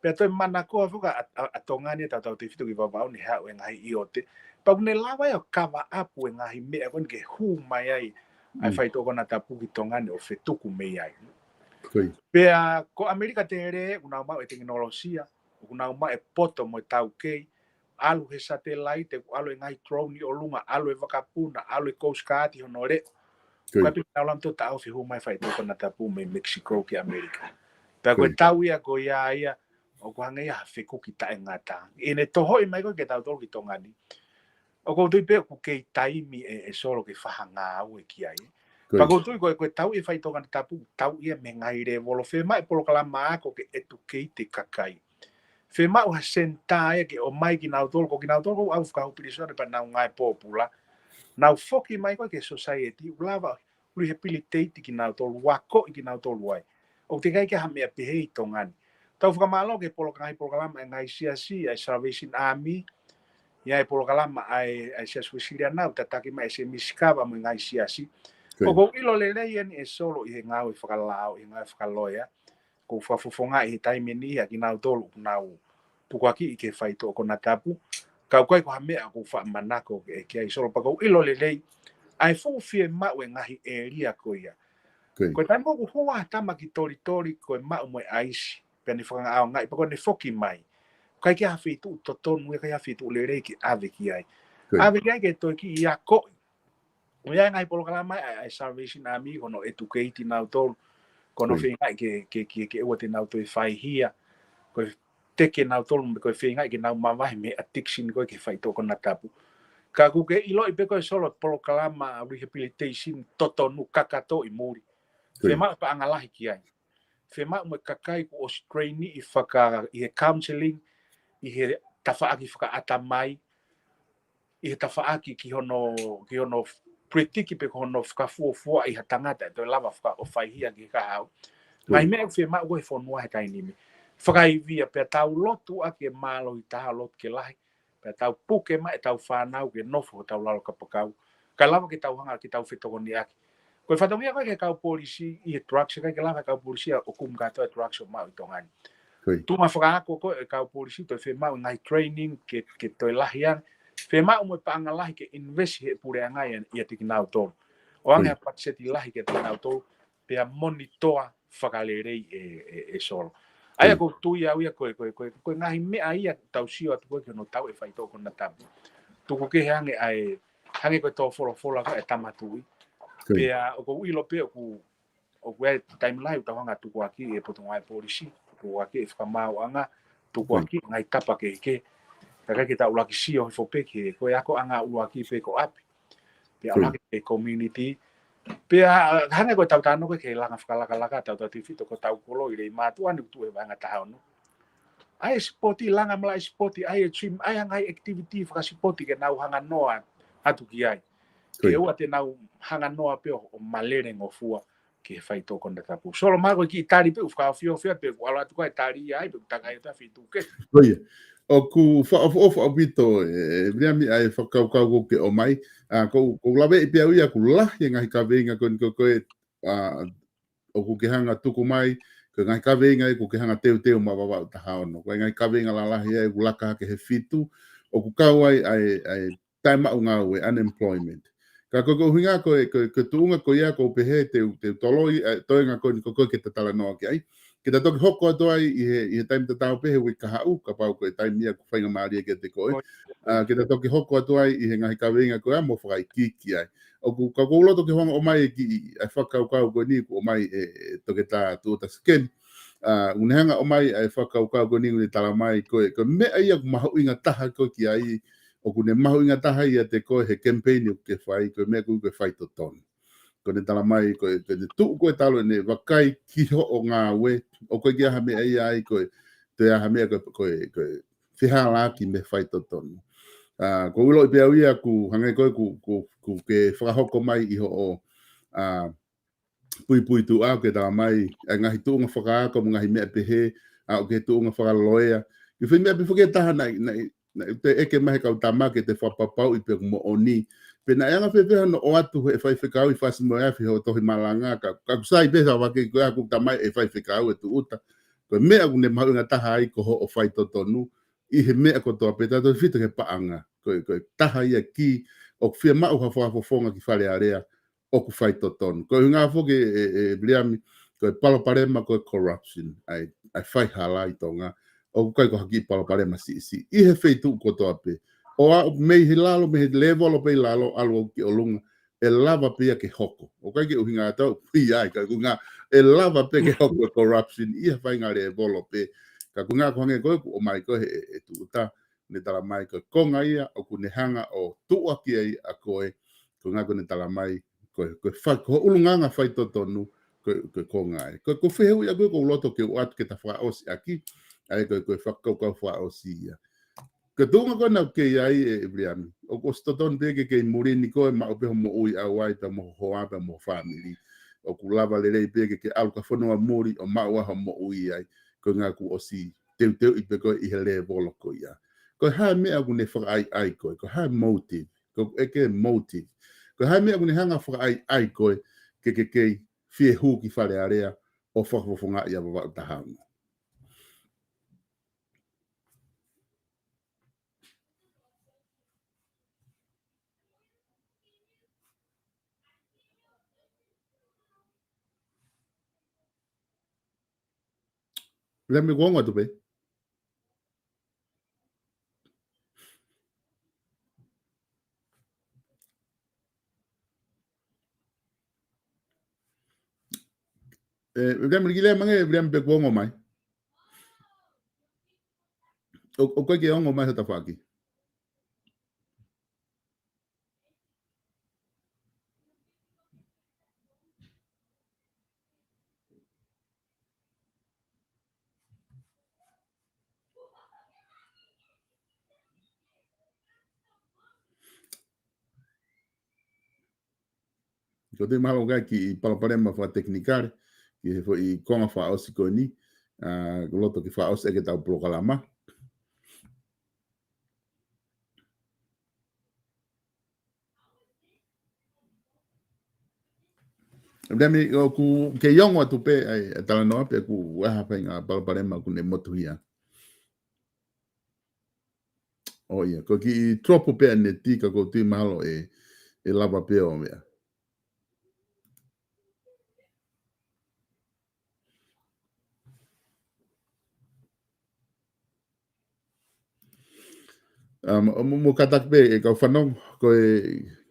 Pea toe manakoa foki ʻa, ʻa, ʻa Tonga ni ʻa tautefito ki Vavaʻu ni he haʻu e ngaahi ʻiote. Pea ʻoku ne lava ia ʻo kava ʻapu e ngaahi meʻa ko eni ke hū mai ai ʻa e faitoʻo konatapu ki Tonga ni ʻo fetuku mei ai. Pea ko ʻAmelika Tele ʻoku nau maʻu e tekinolosia, ʻoku nau maʻu e poto mo e taukei, ʻalu he satelaite, ʻoku ʻalu e ngaahi drone ʻi ʻolunga, ʻalu e vakapuna, ʻalu e Coast Guard hono leʻo. Ko ia. Ka piki nau lama tō taʻofi hū mai e faitoʻo konatapu mei Mexico ki ʻAmelika. Pea ko e tau ia ko ia ia, ʻoku hangē ia ha fekuki taʻengata. ʻI heʻene tohoʻi mai ko ē kiate kitautolu ki Tonga ni, ʻoku ou tui pē ʻoku kei taimi ʻe, ʻe Solo ke fai ha ngāue ki ai. Pea ʻoku ou tui ko e, ko e tauʻi e faitoʻo konatapu, tauʻi ia mei he ngaahi lēvolo, fiemaʻu e polokalama ako ke educate e kakai. Fiemaʻu ha senitā ia ke ʻomai kinautolu, ko kinautolu ʻoku ʻalu fakahū pilīsone pea nau ngāue pōpula. Nau foki mai ko ē ki he society, ʻo lava ʻo rehabilitate kinautolu, akoʻi kinautolu ai. ʻOku teʻeki ai ke ʻi ai ha meʻa pehē ʻi Tonga ni. Tau fakamālō ki he polokalama, polokalama ʻa e ngaahi siasi, ʻa e Salvation Army, ʻi ai e polokalama ʻa e, ʻa e Siasi Uēsiliana, ʻo tataki mai ʻe Sēmisi Kava mo e ngaahi siasi. ʻOku ou ʻilo lelei eni ʻe Solo ʻi he ngāue fakalao, ʻi he ngāue fakaloea. ʻOku ou fakafofongaʻi he taimi ni ʻa kinautolu ʻoku nau tukuakiʻi ki he faitoʻo konatapu. Ka ʻoku ʻikai ko ha meʻa ʻoku ou faʻa manako ki ai, Solo, pea ʻoku ou ʻilo lelei ʻa e fuʻu fiemaʻu e ngaahi ʻēlia ko ia. Ko e taimi ʻoku hū ai ha tama ki Tolitoli ko e maʻu mo e ʻaisi, pea ne fakangaʻoangaʻi, pea ko ʻene foki mai, ʻikai ke ʻi ai ha feituʻu totonu, ʻikai ke ʻi ai ha feituʻu lelei ke ʻave ki ai. ʻAve ki ai ke toe kiʻi akoʻi. ʻOku ʻi ai e ngaahi polokalama ʻa e, ʻa e Salvation Army, ko hono educate kinautolu, ko hono feingaʻi ke, ke, ke, ke ʻoua te nau toe faihia, ko e teke kinautolu, ko e feingaʻi ke nau mavahe mei he addiction ko ē ki he faitoʻo konatapu. Ka ʻoku ke ʻiloʻi pē koe Solo e polokalama rehabilitation totonu kakato ʻi muli. Fiemaʻu e paʻanga lahi ki ai. Fiemaʻu mo e kakai kuo ʻosi train ʻi faka-, ʻi he counseling, ʻi he tafaʻaki fakaʻatamai, ʻi he tafaʻaki ki hono, ki hono pretiki pe ko hono fakafuofuaʻi ha tangata ʻe toe lava faka-, ʻo faihia ki he kahaʻu. Ngaahi meʻa ʻoku fiemaʻu ko ē he fonua he taimi ni. Fakaivia pea tau lotu ʻaki e mālohi taha, lotu ke lahi. Pea tau puke mai ʻetau fānau ke nofo hotau lalo kapakau. Kae lava ke tau hanga ke tau fetokoniʻaki. Ko e fatongia ko ē ki he kau polisi ʻi he drugs, ʻikai ke lava e kau polisi ʻo kumi kātoa e drugs ʻoku maʻu ʻi Tonga ni. Tuʻunga fakaako ko ē kau polisi toe fiemaʻu ngaahi training ke, ke toe lahi ange. Fiemaʻu mo e paʻanga lahi ke invest he puleʻanga ia, ʻiate kinautolu. ʻOange ha patiseti lahi kiate kinautolu, pea monitor fakalelei ʻe, ʻe, ʻe Solo. ʻA ia ko e tui au ia ko e, ko e, ko e, ko e ngaahi meʻa ia tau sio atu ko ē ki hono tau e faitoʻo konatapu. Tuku kehe ange ʻa e, hangē ko e tō folofola ko ē ʻa e Tama Tuʻi. Pea ʻoku ou ʻilo pē ʻoku, ʻoku ʻi ai e taimi lahi ʻoku tau hanga tukuakiʻi e Potungāue Polisi, tukuakiʻi e Fakamaauʻanga, tukuakiʻi ngaahi tapa kehekehe. Kae ʻikai ke tau ʻuluaki sio hifo pē ki he, ko e akoʻanga ʻuluaki pē ko ʻapi. Pea ʻalu hake ki he community. Pea hangē ko ʻetau talanoa ko ē ki he langa fakalakalaka, tautautefito ko hotau kolo ʻi Leimātuʻa ni ʻoku tuʻu he vaenga taha ono. ʻAi e sipoti, langa malaʻe sipoti, ʻai e gym, ʻai e ngaahi activity fakasipoti ke nau hanga noa atu ki ai. Ke ʻoua te nau hanga noa pē ʻo, ʻo malele ngofua ki he faitoʻo konatapu. Solo, mahalo ko e kiʻi tali pē ʻoku fakaofiofi pē, ʻoku ʻalu atu ko ē e tali ia ai, pea ʻoku takai atu ʻa e feituʻu kehe. ʻOku fakaʻofoʻofa ʻaupito, ʻe, ʻe Viliami, ʻa e fakakaukau ʻoku ke ʻomai. ʻA, ʻoku, ʻoku ou laveʻi pē au ia ʻoku lahi e ngaahi kaveinga ko eni ko ē, ʻa, ʻoku ke hanga tuku mai, ko e ngaahi kaveinga ʻoku ke hanga teuteu maʻa Vavaʻu taha ono. Ko e ngaahi kaveinga lalahi ia ʻoku laka hake he fitu, ʻoku kau ai ʻa e, ʻa e taʻemaʻu ngāue, unemployment. Ka ko e, ko e ʻuhinga ko e, ko e, ko e tuʻunga ko ia ʻoku ou pehē te u, te u toloi, ʻa e toenga ko eni ko ē ke ta talanoa ki ai. Ke ta toki hoko atu ai ʻi he, ʻi he taimi tatau pē he uike kahaʻu, kapau ko e taimi ia ʻoku faingamālie kiate koe. ʻA, ke ta toki hoko atu ai ʻi he ngaahi kaveinga ko ia mo fakaikiiki ai. ʻOku, ka ʻoku ou loto ke u hanga ʻomai e kiʻi, ʻa e fakakaukau ko eni ʻoku ʻomai ʻe, ʻe Toketā Tuʻuta Sikeni. ʻA, ʻoku ne hanga ʻomai ʻa e fakakaukau ko eni ʻoku ne talamai ko e, ko e meʻa ia ʻoku mahuʻinga taha ko ē ki ai, ʻoku ne mahuʻinga taha ʻiate koe he campaign ʻoku ke fai, ko e meʻa ko ē ko e faitotonu. ʻOku ne talamai ko e, ko e tuʻu ko ē talu ʻene vakai ki hoʻo ngāue, ʻoku ʻikai ke ʻi ai ha meʻa ia ai ko e, toe ʻi ai ha meʻa ko e, ko e, ko e fehālaaki mei he faitotonu. ʻA, ʻoku ou ʻiloʻi pē au ia ʻoku hangē ko ē ʻoku, ʻoku, ʻoku ke fakahoko mai ʻi hoʻo, ʻa, puipuituʻa ʻoku ke talamai, ʻa e ngaahi tuʻunga fakaako mo e ngaahi meʻa pehē, ʻa, ʻoku ke tuʻunga fakaloea. ʻI he foʻi meʻa pē foki ʻe taha naʻe, naʻe, naʻe toe ʻeke mai he kau tama ke te fakapapauʻi pe ʻoku moʻoni. Pe naʻe anga fēfē hono ʻoatu ʻe he faifekau ʻi Fasi mo e Afi hoʻo tohi malanga, ka, ka ʻoku sai pē sa vake ko ē ʻoku talamai ʻe he faifekau ʻe Tuʻuta. Ko e meʻa ʻoku ne mahuʻinga taha ai ko hoʻo faitotonu, ʻi he meʻa kotoa pē tautautefito ki he paʻanga. Ko e, ko e taha ia e kī, ʻoku fiemaʻu ha fakafofonga ki Fale Alea, ʻoku faitotonu. Ko e ʻuhinga foki ʻe, ʻe, ʻe Viliami, ko e palopalema ko e corruption, ʻa e, ʻa e faihala ʻi Tonga, ʻoku ʻikai ko ha kiʻi palopalema siʻisiʻi. ʻI he feituʻu kotoa pē. ʻO aʻu mei he lalo, mei he lēvolo pē ʻi lalo, ʻalu ʻo aʻu ki ʻolunga, ʻe lava pē ia ke hoko. ʻOku ʻikai ke ʻuhinga atu au ʻoku ʻi ai, ka ko e ʻuhinga ʻe lava pē ke hoko e corruption ʻi ha faʻahinga lēvolo pē. Ka ko e ʻuhinga ʻoku hangē ko ē ʻoku ʻomai ko ē ʻe, ʻe Tuʻuta, ne talamai ko e konga ia ʻoku ne hanga ʻo tuʻuaki ai ʻa koe, ko e ʻuhinga ʻoku ne talamai ko e, ko e fai, ko e ʻulungaanga faitotonu, ko e, ko e konga ia. Ko e, ko e fehuʻi ʻaku ia ʻoku ou loto ke u ʻoatu ke ta fakaʻosi ʻaki, ʻa ia ko e, ko e fakakaukau fakaʻosi ia. Ko e tuʻunga ko ena ʻoku ke ʻi ai ʻe, ʻe Viliami. ʻOku ʻosi totonu pē ke ke ʻi muli ni ko e maʻu pē hoʻo moʻui ʻauai pea mo ho hoa pea mo ho fāmili. ʻOku lava lelei pē ke ke ʻalu ki ha fonua muli ʻo maʻu ai hoʻo moʻui ai. Ko e ʻuhinga kuo ʻosi teuteuʻi pē koe ʻi he lēvolo ko ia. Ko e hā e meʻa ʻoku ne fakaʻaiʻai koe, ko e hā e motive, ko e ʻeke motive. Ko e hā e meʻa ʻoku ne hanga fakaʻaiʻai koe ke ke kei fie hū ki Fale Alea ʻo fakafofongaʻi ʻa Vavaʻu taha ono. Viliami, kuo ongo atu pē? ʻE, Viliami, kiʻi lea mai ange, Viliami, pe kuo ongo mai. ʻO, ʻoku ʻikai ke ongo mai ho tafaʻaki. Ko e tui mahalo ʻoku ʻi ai e kiʻi palopalema fakatekinikale, ki he foʻi konga fakaʻosi ko eni, ʻa, ʻoku loto ke fakaʻosi ʻaki ʻetau polokalama. Pea mei ʻoku kei ongo atu pē ʻa e, ʻa e talanoa pea ʻoku ʻi ai ha faʻahinga palopalema ʻoku ne motuhia. ʻO ia, ko e kiʻi drop pē ʻa e neti ka ʻoku ou tui mahalo ʻe, ʻe lava pē ʻo meʻa. Um, mo, mo kātaki pē ʻe kau fanongo, ko e,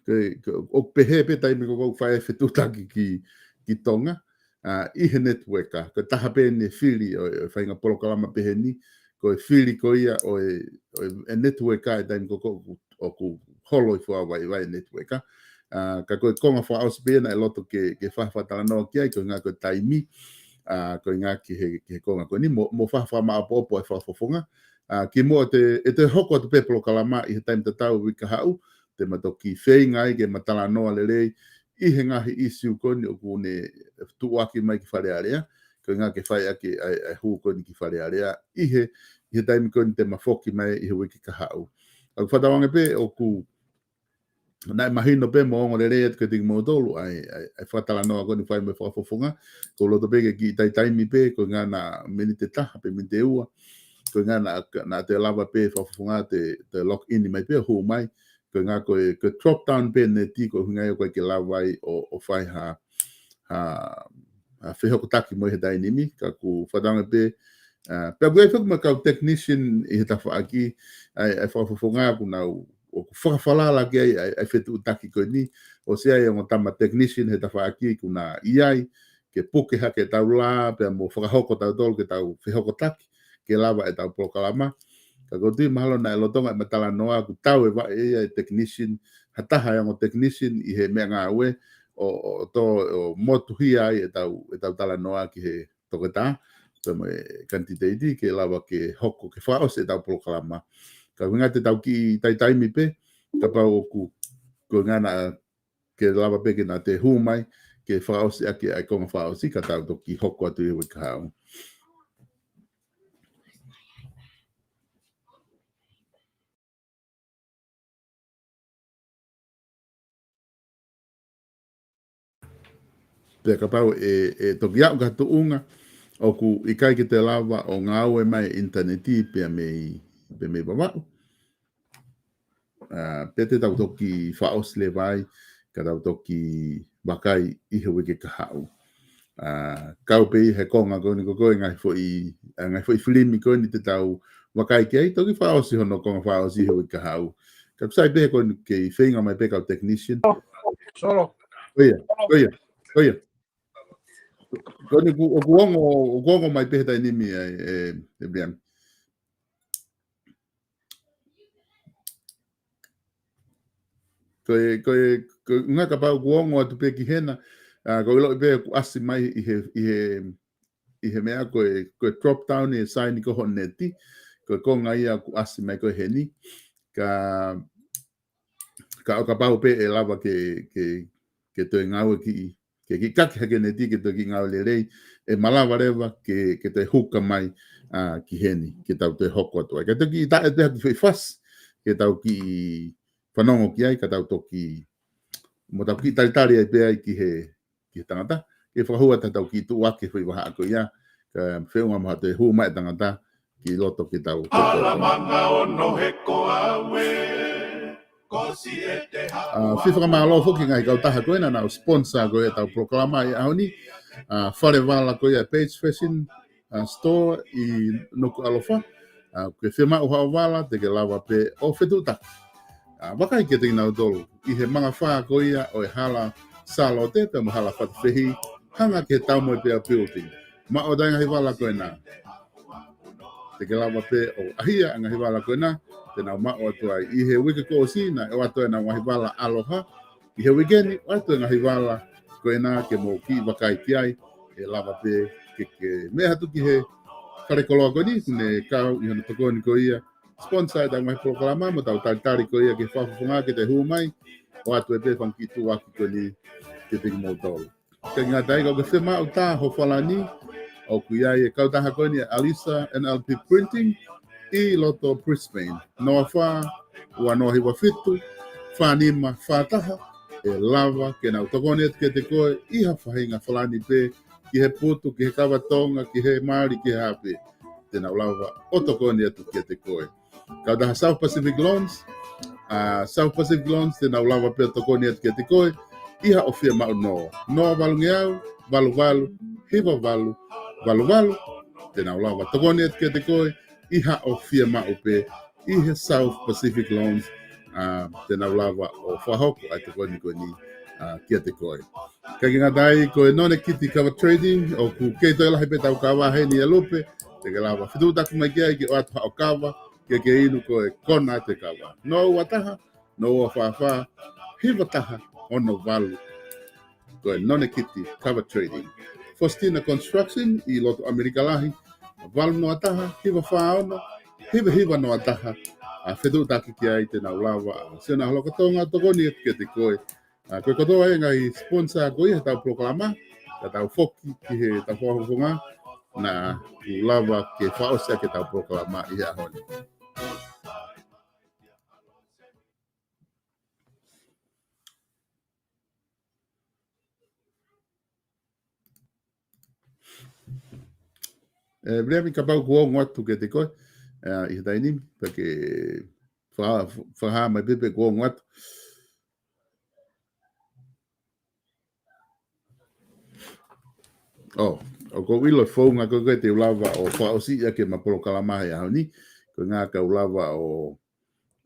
ko e, ko e, ʻoku pehē pē taimi ko ē ʻoku fai e fetuʻutaki ki, ki Tonga, ʻa, ʻi he network, ko e taha pē eni e fili ʻo, ʻo e faʻahinga polokalama pehē ni, ko e fili ko ia ʻo e, ʻo e, e network ʻa e taimi ko ē ʻoku, ʻoku holo ʻi fua vaivai e network. ʻA, ka ko e konga fakaʻosi pē ia naʻe loto ke, ke fakatalanoa ki ai, ko e ʻuhinga ko e taimi, ʻa, ko e ʻuhinga ki he, ki he konga ko eni, mo, mo fakamaʻopoʻopo e fakafofonga. ʻA, kimuʻa te, ʻe toe hoko atu pē polokalama ʻi he taimi tatau uike kahaʻu, te ma toki feinga ai ke ma talanoa lelei ʻi he ngaahi ʻīsiu ko eni ʻoku ne tuʻuaki mai ki Fale Alea, ko e ʻuhinga ke fai ʻaki ʻa e, ʻa e hū ko eni ki Fale Alea, ʻi he, ʻi he taimi ko eni te ma foki mai ʻi he uike kahaʻu. ʻOku fakatauange pē ʻoku naʻe mahino pē mo ongo lelei atu kiate kimoutolu ʻa e, ʻa e, ʻa e fakatalanoa ko eni fai mo e fakafofonga, ʻoku ou loto pē ke kiʻi taitaimi pē, ko e ʻuhinga naʻa miniti ʻe taha pe miniti ʻe ua, ko e ʻuhinga naʻa, naʻa toe lava pē fakafofonga te, toe log in mai pē ʻo hū mai, ko e ʻuhinga ko e, ko e drop down pē neti ko e ʻuhinga ia ʻoku ʻikai ke lava ai ʻo, ʻo fai ha, ha, ha fehokotaki mo ia he taimi ni, ka ʻoku fakatauange pē, ʻa, pea ʻoku ʻi ai foki mo e kau technician ʻi he tafaʻaki, ʻa e, ʻa e fakafofonga ʻoku nau, ʻoku fakafalala ki ai, ʻa e, ʻa e fetuʻutaki ko eni, ʻosi ʻi ai e ongo tama technician he tafaʻaki ʻoku na ʻi ai, ke puke hake ʻetau lā, pea mo fakahoko tautolu ke tau fehokotaki, ke lava ʻetau polokalama. Ka ʻoku ou tui mahalo naʻe lolotonga ʻema talanoa ʻoku tau ʻe vaʻe ia e technician, ha taha e ongo technician ʻi he meʻangāue ʻo, ʻo, ʻo tō, ʻo motuhia ai ʻetau, ʻetau talanoa ki he toketā, pea mo e kanititeiti ke lava ke hoko ke fakaʻosi ʻetau polokalama. Ka ʻuhinga te tau kiʻi taitaimi pē, kapau ʻoku, ko e ʻuhinga naʻa ke lava pē ke na te hū mai, ke fakaʻosi ʻaki ʻa e konga fakaʻosi ka tau toki hoko atu ʻi he uike kahaʻu. Pea kapau ʻe, ʻe toki aʻu ki ha tuʻunga, ʻoku ʻikai ke te lava ʻo ngāue mai e ʻinitaneti pea mei, pea mei Vavaʻu. ʻA, pea te tau toki fakaʻosi leva ai, ka tau toki vakai ʻi he uike kahaʻu. ʻA, kau pē ʻi he konga ko eni ko ē ngaahi foʻi, ʻa, ngaahi foʻi filimi ko eni te tau vakai ki ai, toki fakaʻosi hono konga fakaʻosi ʻi he uike kahaʻu. Ka ʻoku sai pē ko eni kei feinga mai pē kau technician. Solo. Ko ia, ko ia, ko ia. Ko eni ʻoku, ʻoku ongo, ʻoku ongo mai pē he taimi ni ʻa e, ʻe, ʻe Brian. Ko e, ko e, ko e ʻuhinga kapau ʻoku ongo atu pē ki hena, ʻa, ʻoku ou ʻiloʻi pē ʻoku ʻasi mai ʻi he, ʻi he, ʻi he meʻa ko e, ko e drop down ʻi he saini ko hoʻo neti, ko e konga ia ʻoku ʻasi mai ko ē heni. Ka, ka ʻo kapau pē ʻe lava ke, ke, ke toe ngāue kiʻi, ke kiʻi kaki hake neti ke toe kiʻi ngāue lelei, ʻe malava leva ke, ke toe huka mai, ʻa, ki heni, ke tau toe hoko atu ai. Ka tau kiʻi taʻe pē ha kiʻi foʻi fasi, ke tau kiʻi fanongo ki ai, ka tau toki, mo tau kiʻi talitali ai pē ai ki he, ki he tangata, ke fakahua ʻa e tau kiʻi tuʻuaki foʻi vahaʻa ko ia, ka feʻunga mo ha toe hū mai e tangata, ki loto ke tau hoko atu. Alamanga ono he ko au ē, ko si e te ha ʻA, fie fakamālō foki ngaahi kautaha ko ē naʻa nau sponsor ko ē ʻetau polokalama ʻi he ʻaho ni, ʻa, fale vala ko ia Page Fashion, ʻa, Store ʻi Nukuʻalofa, ʻa, ke fiemaʻu haʻo vala, te ke lava pē ʻo fetuʻutaki. ʻA, vakai kiate kinautolu, ʻi he mangafā ko ia ʻo e hala Sālote, pea mo e hala Fatafehi, hanga ki he Taumoepeau Building. Maʻu atu e ngaahi vala ko ena. Te ke lava pē ʻo ʻahia e ngaahi vala ko ena, te nau maʻu atu ai. ʻI he uike kuo ʻosi naʻe ʻoatu ai ʻenau ngaahi vala ʻAloha, ʻi he uike ni, ʻoatu e ngaahi vala ko ena ke mou kiʻi vakai ki ai, ʻe lava pē ke, ke meʻa atu ki he fale koloa ko eni, ʻoku ne kau ʻi hono tokoni ko ia, sponsor ʻetau ngaahi polokalama, mo tau talitali ko ia ki he fakafofonga ke toe hū mai, ʻoatu ʻe pē fanga kiʻi tuʻuaki ko eni kiate kimoutolu. Kae ngata ai, ka ʻoku ke fiemaʻu tā ho falani, ʻoku ʻi ai e kautaha ko eni ʻa e Alisa N L P Printing ʻi loto Brisbane. Noa fā, ua noa hiva fitu, fā nima fā taha, ʻe lava ke nau tokoni atu kiate koe ʻi ha faʻahinga falani pē ki he putu, ki he kava tonga, ki he mali, ki he hā pē. Te nau lava ʻo tokoni atu kiate koe. Kautaha South Pacific Loans, ʻa South Pacific Loans, te nau lava pē ʻo tokoni atu kiate koe ʻi haʻo fiemaʻu. Noa, noa valungeau, valu valu, hiva valu, valu valu, te nau lava tokoni atu kiate koe ʻi haʻo fiemaʻu pē ʻi he South Pacific Loans, ʻa, te nau lava ʻo fakahoko ʻa e tokoni ko eni, ʻa, kiate koe. Kae ngata ai, ko e Nonekiti Kava Trading, ʻoku kei toe lahi pē ʻetau kava heni ʻe Lupe, te ke lava fetuʻutaki mai ki ai ke ʻoatu haʻo kava, ke ke inu ko e kona ʻo e kava. Noa ua taha, noa ua fā fā, hiva taha ono valu. Ko e Nonekiti Kava Trading. Fositina Construction ʻi loto ʻAmelika Lahi, valu noa taha, hiva fā ono, hiva hiva noa taha, ʻa, fetuʻutaki ki ai te nau lava, ʻa, sio na holo ka tonga tokoni atu kiate koe. ʻA, ko e kotoa e ngaahi sponsor ko ia ʻetau polokalama, ka tau foki ki heʻetau fakafofonga, naʻa ku lava ke fakaʻosi ʻaki ʻetau polokalama ʻi he ʻaho ni. ʻE, Viliami, kapau kuo ongo atu kiate koe, ʻe, ʻi he taimi ni, pea ke fa-, fakahā mai pē pe kuo ongo atu. ʻO, ʻoku ou ʻilo e founga ko ē te u lava ʻo fakaʻosi ʻaki ʻema polokalama he ʻaho ni, ko e ʻuhinga ka u lava ʻo,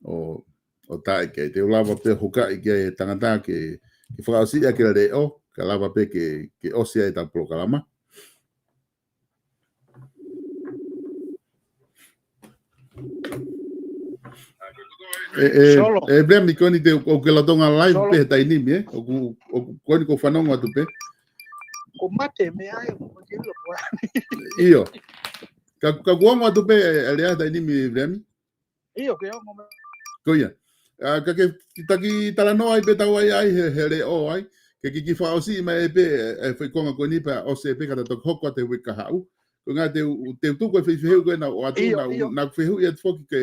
ʻo, ʻo taʻe ke, te u lava pē ʻo hukaʻi ki ai e tangata ke, ke fakaʻosi ʻaki e leʻo, ka lava pē ke, ke ʻosi ai ʻetau polokalama. ʻE, ʻe, Solo. ʻE, Viliami, ko eni te, ʻoku ke lolotonga live Solo. Pē he taimi ni, ē? ʻOku, ʻoku, ko eni ʻoku ou fanongo atu pē. Ko mate me ai, ko ke ilo ko ai. ʻIo. Ka, ka kuo ongo atu pē, ʻe, ʻe lea taimi ni, Viliami? ʻIo, ke ongo mai. Ko ia. ʻA, ka ke, ke taki talanoa ai pē ʻetau ʻai ai he, he leʻo ai. Ke, ke, ke fakaʻosi mai pē, ʻe, ʻe, foʻi konga ko eni pea ʻosi pē ka ta toki hoko atu he uike kahaʻu. Ko e ʻuhinga te u, te u tuku e foʻi fehuʻi ko ena ʻoatu, ʻio, na, ʻio. Naʻa ku fehuʻi atu foki ke,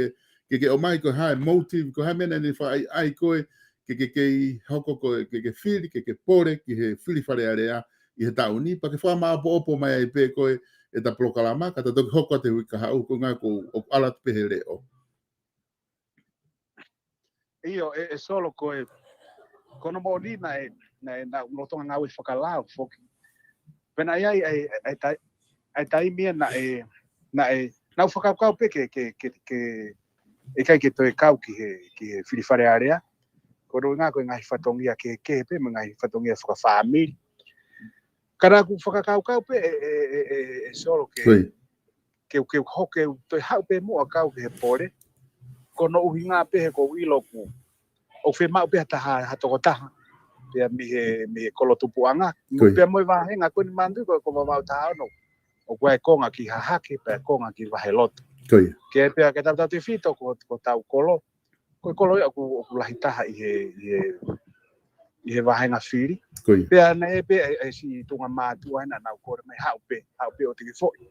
ke, ke ʻomai ko e hā e motive, ko e hā e meʻa naʻe fakaʻaiʻai koe, ke, ke, ke hoko ko e, ke, ke fili, ke, ke pole, ki he fili Fale Alea, ʻi he taʻu ni, pea ke fakamāʻopoʻopo mai ai pē ko e, ʻeta polokalama, ka ta toki hoko atu he uike kahaʻu, ko e ʻuhinga ʻoku, ʻoku ʻalu atu pē he leʻo. ʻIo, ʻe, ʻe Solo ko e, ko hono moʻoni naʻe, naʻe, naʻa ku lolotonga ngāue fakalao foki. Pea naʻe ʻi ai, ʻa e, ʻa e tai-, ʻa e taimi ia naʻe, naʻe, naʻa ku fakakaukau pē ke, ke, ke, ke, ʻikai ke toe kau ki he, ki he fili Fale Alea. Ko hono ʻuhinga ko e ngaahi fatongia kehekehe pē, mo e ngaahi fatongia fakafāmili. Ka naʻa ku fakakaukau pē ʻe, ʻe, ʻe, ʻe, ʻe Solo ke, Ko ia. ke, ke, ke ho-, ke toe haʻu pē muʻa kau ki he pole. Ko hono ʻuhinga pē he ʻoku ou ʻilo ʻoku, ʻoku fiemaʻu pē ha taha, ha tokotaha. Pea mei he, mei he kolo tupuʻanga. Ko ia. Pea mo e vāhenga ko eni manatuʻi ko, ko Vavaʻu taha ono. ʻOku ʻi ai e konga ki Hahake, pea konga ki Vahelotu. Ko ia. Ke pea ke tautautefito ko, ko hotau kolo. Ko e kolo ia ʻoku, ʻoku lahi taha ʻi he, ʻi he, ʻi he vāhenga fili. Ko ia. Pea naʻe pē ʻa e, ʻa e siʻi tuʻunga mātuʻa ena naʻa nau kole mai haʻu pē, haʻu pē ʻo te ke foʻi.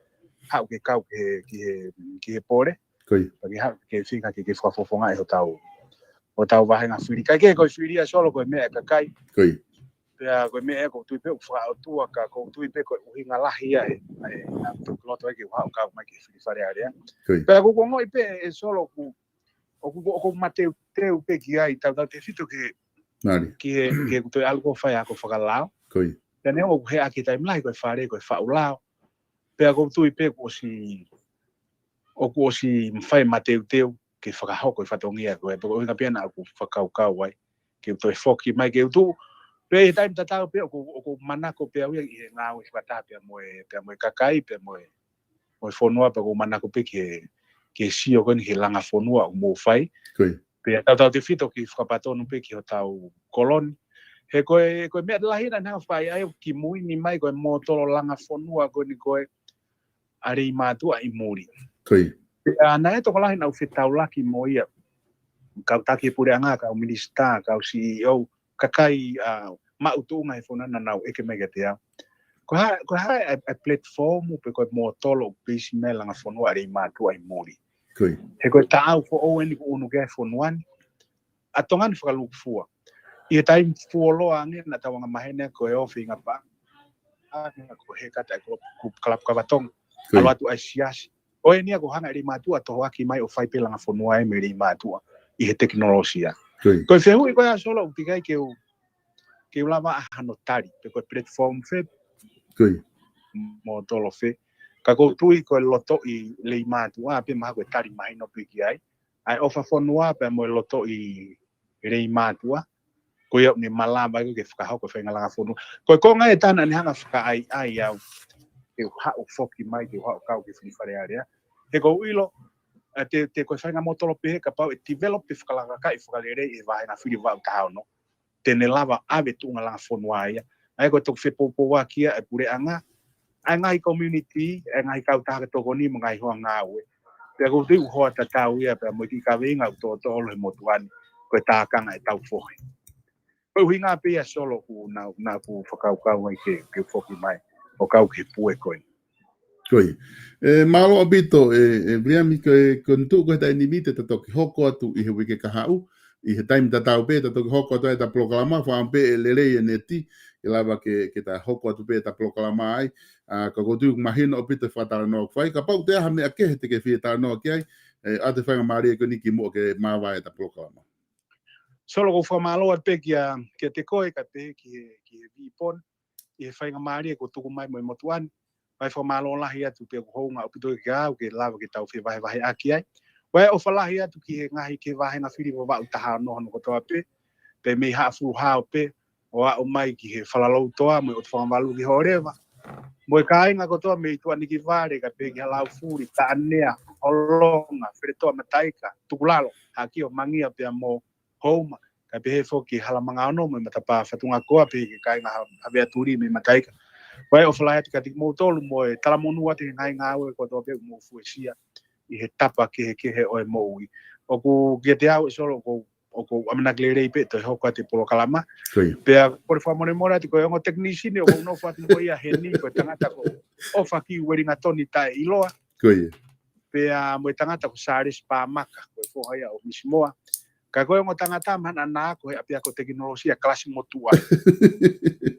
Haʻu ke kau ki he, ki he, ki he pole. Ko ia. Pea ke haʻu ke fika ke, ke fakafofongaʻi hotau, hotau vāhenga fili. Kae kehe ko e fili ia Solo ko e meʻa ʻa e kakai. Ko ia. Pea ko e meʻa ʻoku ou tui pē ʻoku fakaʻotua ka ʻoku ou tui pē ko e ʻuhinga lahi ia ʻe, ʻe, ʻe, ʻa e tuku loto ai ke u haʻu kau mai ki he fili Fale Alea. Ko ia. Pea ʻoku ou ongoʻi pē ʻe Solo ʻoku, ʻoku, ʻoku mateuteu pē ki ai tautautefito ki he, Mali. ki he, ki he ʻoku toe ʻalu ko e fai ako fakalao. Ko ia. Pea neongo ʻoku heʻaki taimi lahi ko e fale, ko e faʻu lao. Pea ʻoku ou tui pē kuo ʻosi, ʻoku ʻosi fai mateuteu ke fakahoko e fatongia ko ē, pea ko e ʻuhinga pē ia naʻa ku fakakaukau ai, ke u toe foki mai ke u tuʻu. Pea ʻi he taimi tatau pē ʻoku, ʻoku ou manako pē au ia ʻi he ngāue fakataha pea mo e, pea mo e kakai, pea mo e, mo e fonua, pea ʻoku ou manako pē ke, ke sio ko eni ki he langa fonua ʻoku mou fai. Ko ia. Pea tautautefito ke fakapatonu pē ki hotau kolo ni. He ko e, ko e meʻa lahi naʻa nau fai ai ʻo kimui ni mai ko e mōtolo langa fonua ko eni ko e ʻa Leimātuʻa ʻi muli. Ko ia. Pea naʻe tokolahi naʻa ku fetaulaki mo ia. kau taki puleʻanga, kau minisitā, kau C E O, kakai ʻa maʻu tuʻunga he fonua naʻa nau ʻeke mai kiate au. Ko e hā, ko e hā ʻa e platform pe ko e mōtolo ʻoku peisi mai e langa fonua ʻa Leimātuʻa ʻi muli. He ko e taʻau foʻou eni kuo ʻunu ki ai e fonua ni. ʻA Tonga ni fakalūkufua. ʻI he taimi fuoloa ange naʻa tau anga maheni ko e ofi ngapa. ʻA, ko e heka taʻe ko kalapu kava Tonga. ʻAlu atu ʻa e siasi. ʻO eni ia ko e hanga ʻe Leimātuʻa ʻo tohoaki mai ʻo fai pē langa fonua ē mei Leimātuʻa ʻi he tekinolosia. Ko e fehuʻi ko ia Solo ʻoku teʻeki ai ke u, ke u lava ʻa hano tali, pe ko e platform fē, mōtolo fē. Ka ʻoku ou tui ko e lotoʻi Leimātuʻa pē mahalo ko e tali mahino pē ki ai. ʻA e ʻofa fonua pea mo e lotoʻi Leimātuʻa. Ko ia ʻoku ne malava ai ke fakahoko e faʻahinga langa fonua. Ko e konga ē Tana ne hanga fakaʻaiʻai au ke u haʻu foki mai, ke u haʻu kau ki he fili Fale Alea. He ʻoku ou ʻilo, ʻa, te, te ko e faʻahinga mōtolo pehē kapau ʻe develop pe fakalakakaʻi fakalelei e vāhenga fili Vaʻu taha ono, te ne lava ʻave tuʻunga langa fonua ia. ʻA ia ko e toki fepoupouaki ia e puleʻanga, ʻa e ngaahi community, ʻa e ngaahi kautaha tokoni mo e ngaahi hoa ngāue. Pea ʻoku ou tui ʻoku hoa tatau ia pea mo e kiʻi kaveinga ʻoku toʻotoʻo holo he motuʻa ni, ko e tākanga ʻetau fohe. Ko e ʻuhinga pē ia Solo ʻoku naʻa, naʻa ku fakakaukau ai ke, ke foki mai ʻo kau ki he pue ko ē. Ko ia. ʻE, mālō ʻaupito, ʻe, ʻe Viliami, ko e, ko e tuʻu ko e taimi ni te ta toki hoko atu ʻi he uike kahaʻu, ʻi he taimi tatau pē, ta toki hoko atu ai ʻeta polokalama, fakaʻamu pē ʻe lelei e neti, ke lava ke, ke ta hoko atu pē ʻeta polokalama ai, ʻa, ka ʻoku ou tui ʻoku mahino ʻaupito e fakatalanoa ʻoku fai, kapau ʻoku toe ʻi ai ha meʻa kehe te ke fie talanoa ki ai, ʻe, ʻoatu e faingamālie ko eni kimuʻa ke māvae ʻeta polokalama. Solo, ʻoku ou fakamālō atu pē kia, kiate koe, kae pehē ki he, ki he Vipon, ʻi he faingamālie kuo tuku mai mo e motuʻa ni. Pea fakamālō lahi atu pē ʻoku hounga ʻaupito kiate au ke lava ke tau fevahevaheʻaki ai. Pea ʻofa lahi atu ki he ngaahi, ki he vāhenga fili Vaʻu taha ono hono kotoa pē, pea mei Haʻafuluhao pē, ʻo aʻu mai ki he Falalautoa, mo e ʻOtu Fanga Valu ki Hōleva. Mo e kāinga kotoa mei Tuʻanikivale, kae pehē ki Halaufuli, Taʻanea, Holonga, Feletoʻa Mataika, Tukulalo, Haʻakio, Mangia pea mo Houma, kae pehē foki Halamanga Ono mo e matapā Fatungakoa, pehē ki he kāinga Ha-, Havea Tuli mei Mataika. Pea ʻofa lahi atu kiate kimoutolu mo e talamonū atu he ngaahi ngāue kotoa pē ʻoku mou fuesia ʻi he tapa kehekehe ʻo e moʻui. ʻOku kiate au ʻe Solo ʻoku, ʻoku ʻamanaki lelei pē toe hoko atu e polokalama. Pea kole fakamolemole atu ko e ongo technician ʻoku ou nofo atu mo ia heni, ko e tangata ko ʻOfaki Uelingatoni Taʻeʻiloa. Pea mo e tangata ko Sālesi Pāmaka, ko e foha ia ʻo Misi Moa. Ka ko e ongo tangata mahalo naʻa na ako he ʻapiako tekinolosia kalasi motuʻa.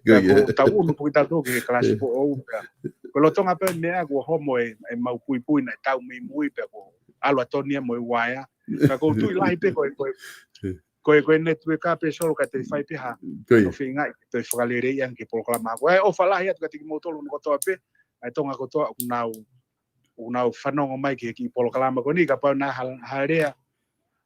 Ka ʻoku tau ʻunu foki tautolu ki he kalasi foʻou pea. Ko e lolotonga pē meʻa kuo homo e, e mau puipui naʻe tau mei mui pea kuo ʻalu ʻa Tony ia mo e uaea. Ka ʻoku ou tui lahi pē ko e, ko e, ko e, ko e network pē Solo kae toe fai pē ha. Ko e. Toe feingaʻi, toe fakalelei ange ki he polokalama. Ko e ʻofa lahi atu kiate kimoutolu hono kotoa pē, ʻa e Tonga kotoa ʻoku nau ʻoku nau fanongo mai ki he kiʻi polokalama ko eni, kapau naʻe ha-, ha lea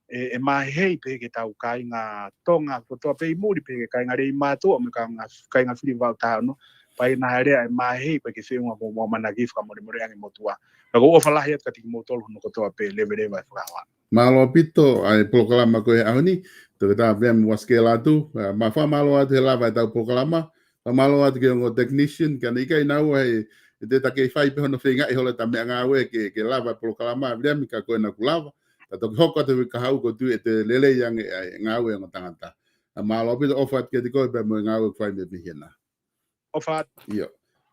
ʻe, ʻe mahei pē ki he tau kāinga Tonga kotoa pē ʻi muli, pē ki he kāinga Leimātuʻa mo e kāinga, kāinga fili Vaʻu taha ono, pea ʻi ai ha lea ʻe mahei pē ki he feʻunga ʻoku mou ʻamanaki, fakamolemole ange motuʻa. Ka ʻoku ou ʻofa lahi atu kiate kimoutolu hono kotoa pē, leveleva e fakahoa. Mālō ʻaupito ʻa e polokalama ko ē he ʻaho ni, Toketā Viliami Uasikē Lātū, ʻa, ma fakamālō atu he lava ʻetau polokalama, fakamālō atu ki he ongo technician, ka naʻe ʻikai naua he, he te ta kei fai pē hono feingaʻi holo ʻeta meʻangāue ke, ke lava e polokalama, Viliami, ka ko ena kuo lava, ta toki hoko atu he uike kahaʻu ʻoku ou tui ʻe toe lelei ange ʻa e ngāue ʻa e ongo tangata. ʻA, mālō ʻaupito, ʻofa atu kiate koe pea mo e ngāue ʻoku fai mei hena. ʻOfa atu. ʻIo.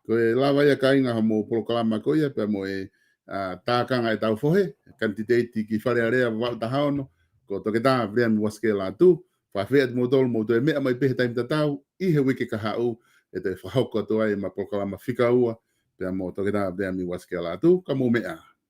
Ko e lava ia kāinga hoʻomou polokalama ko ia pea mo e, ʻa, tākanga ʻetau fohe, kanititeiti ki Fale Alea Vaʻu taha ono, ko Toketā Viliami Uasikē Lātū, fakafeʻiloaki atu kimoutolu mou toe meʻa mai pē he taimi tatau, ʻi he uike kahaʻu, ʻe toe fakahoko atu ai ʻema polokalama fika ua, pea mo Toketā Viliami Uasikē Lātū, ka mou meʻa.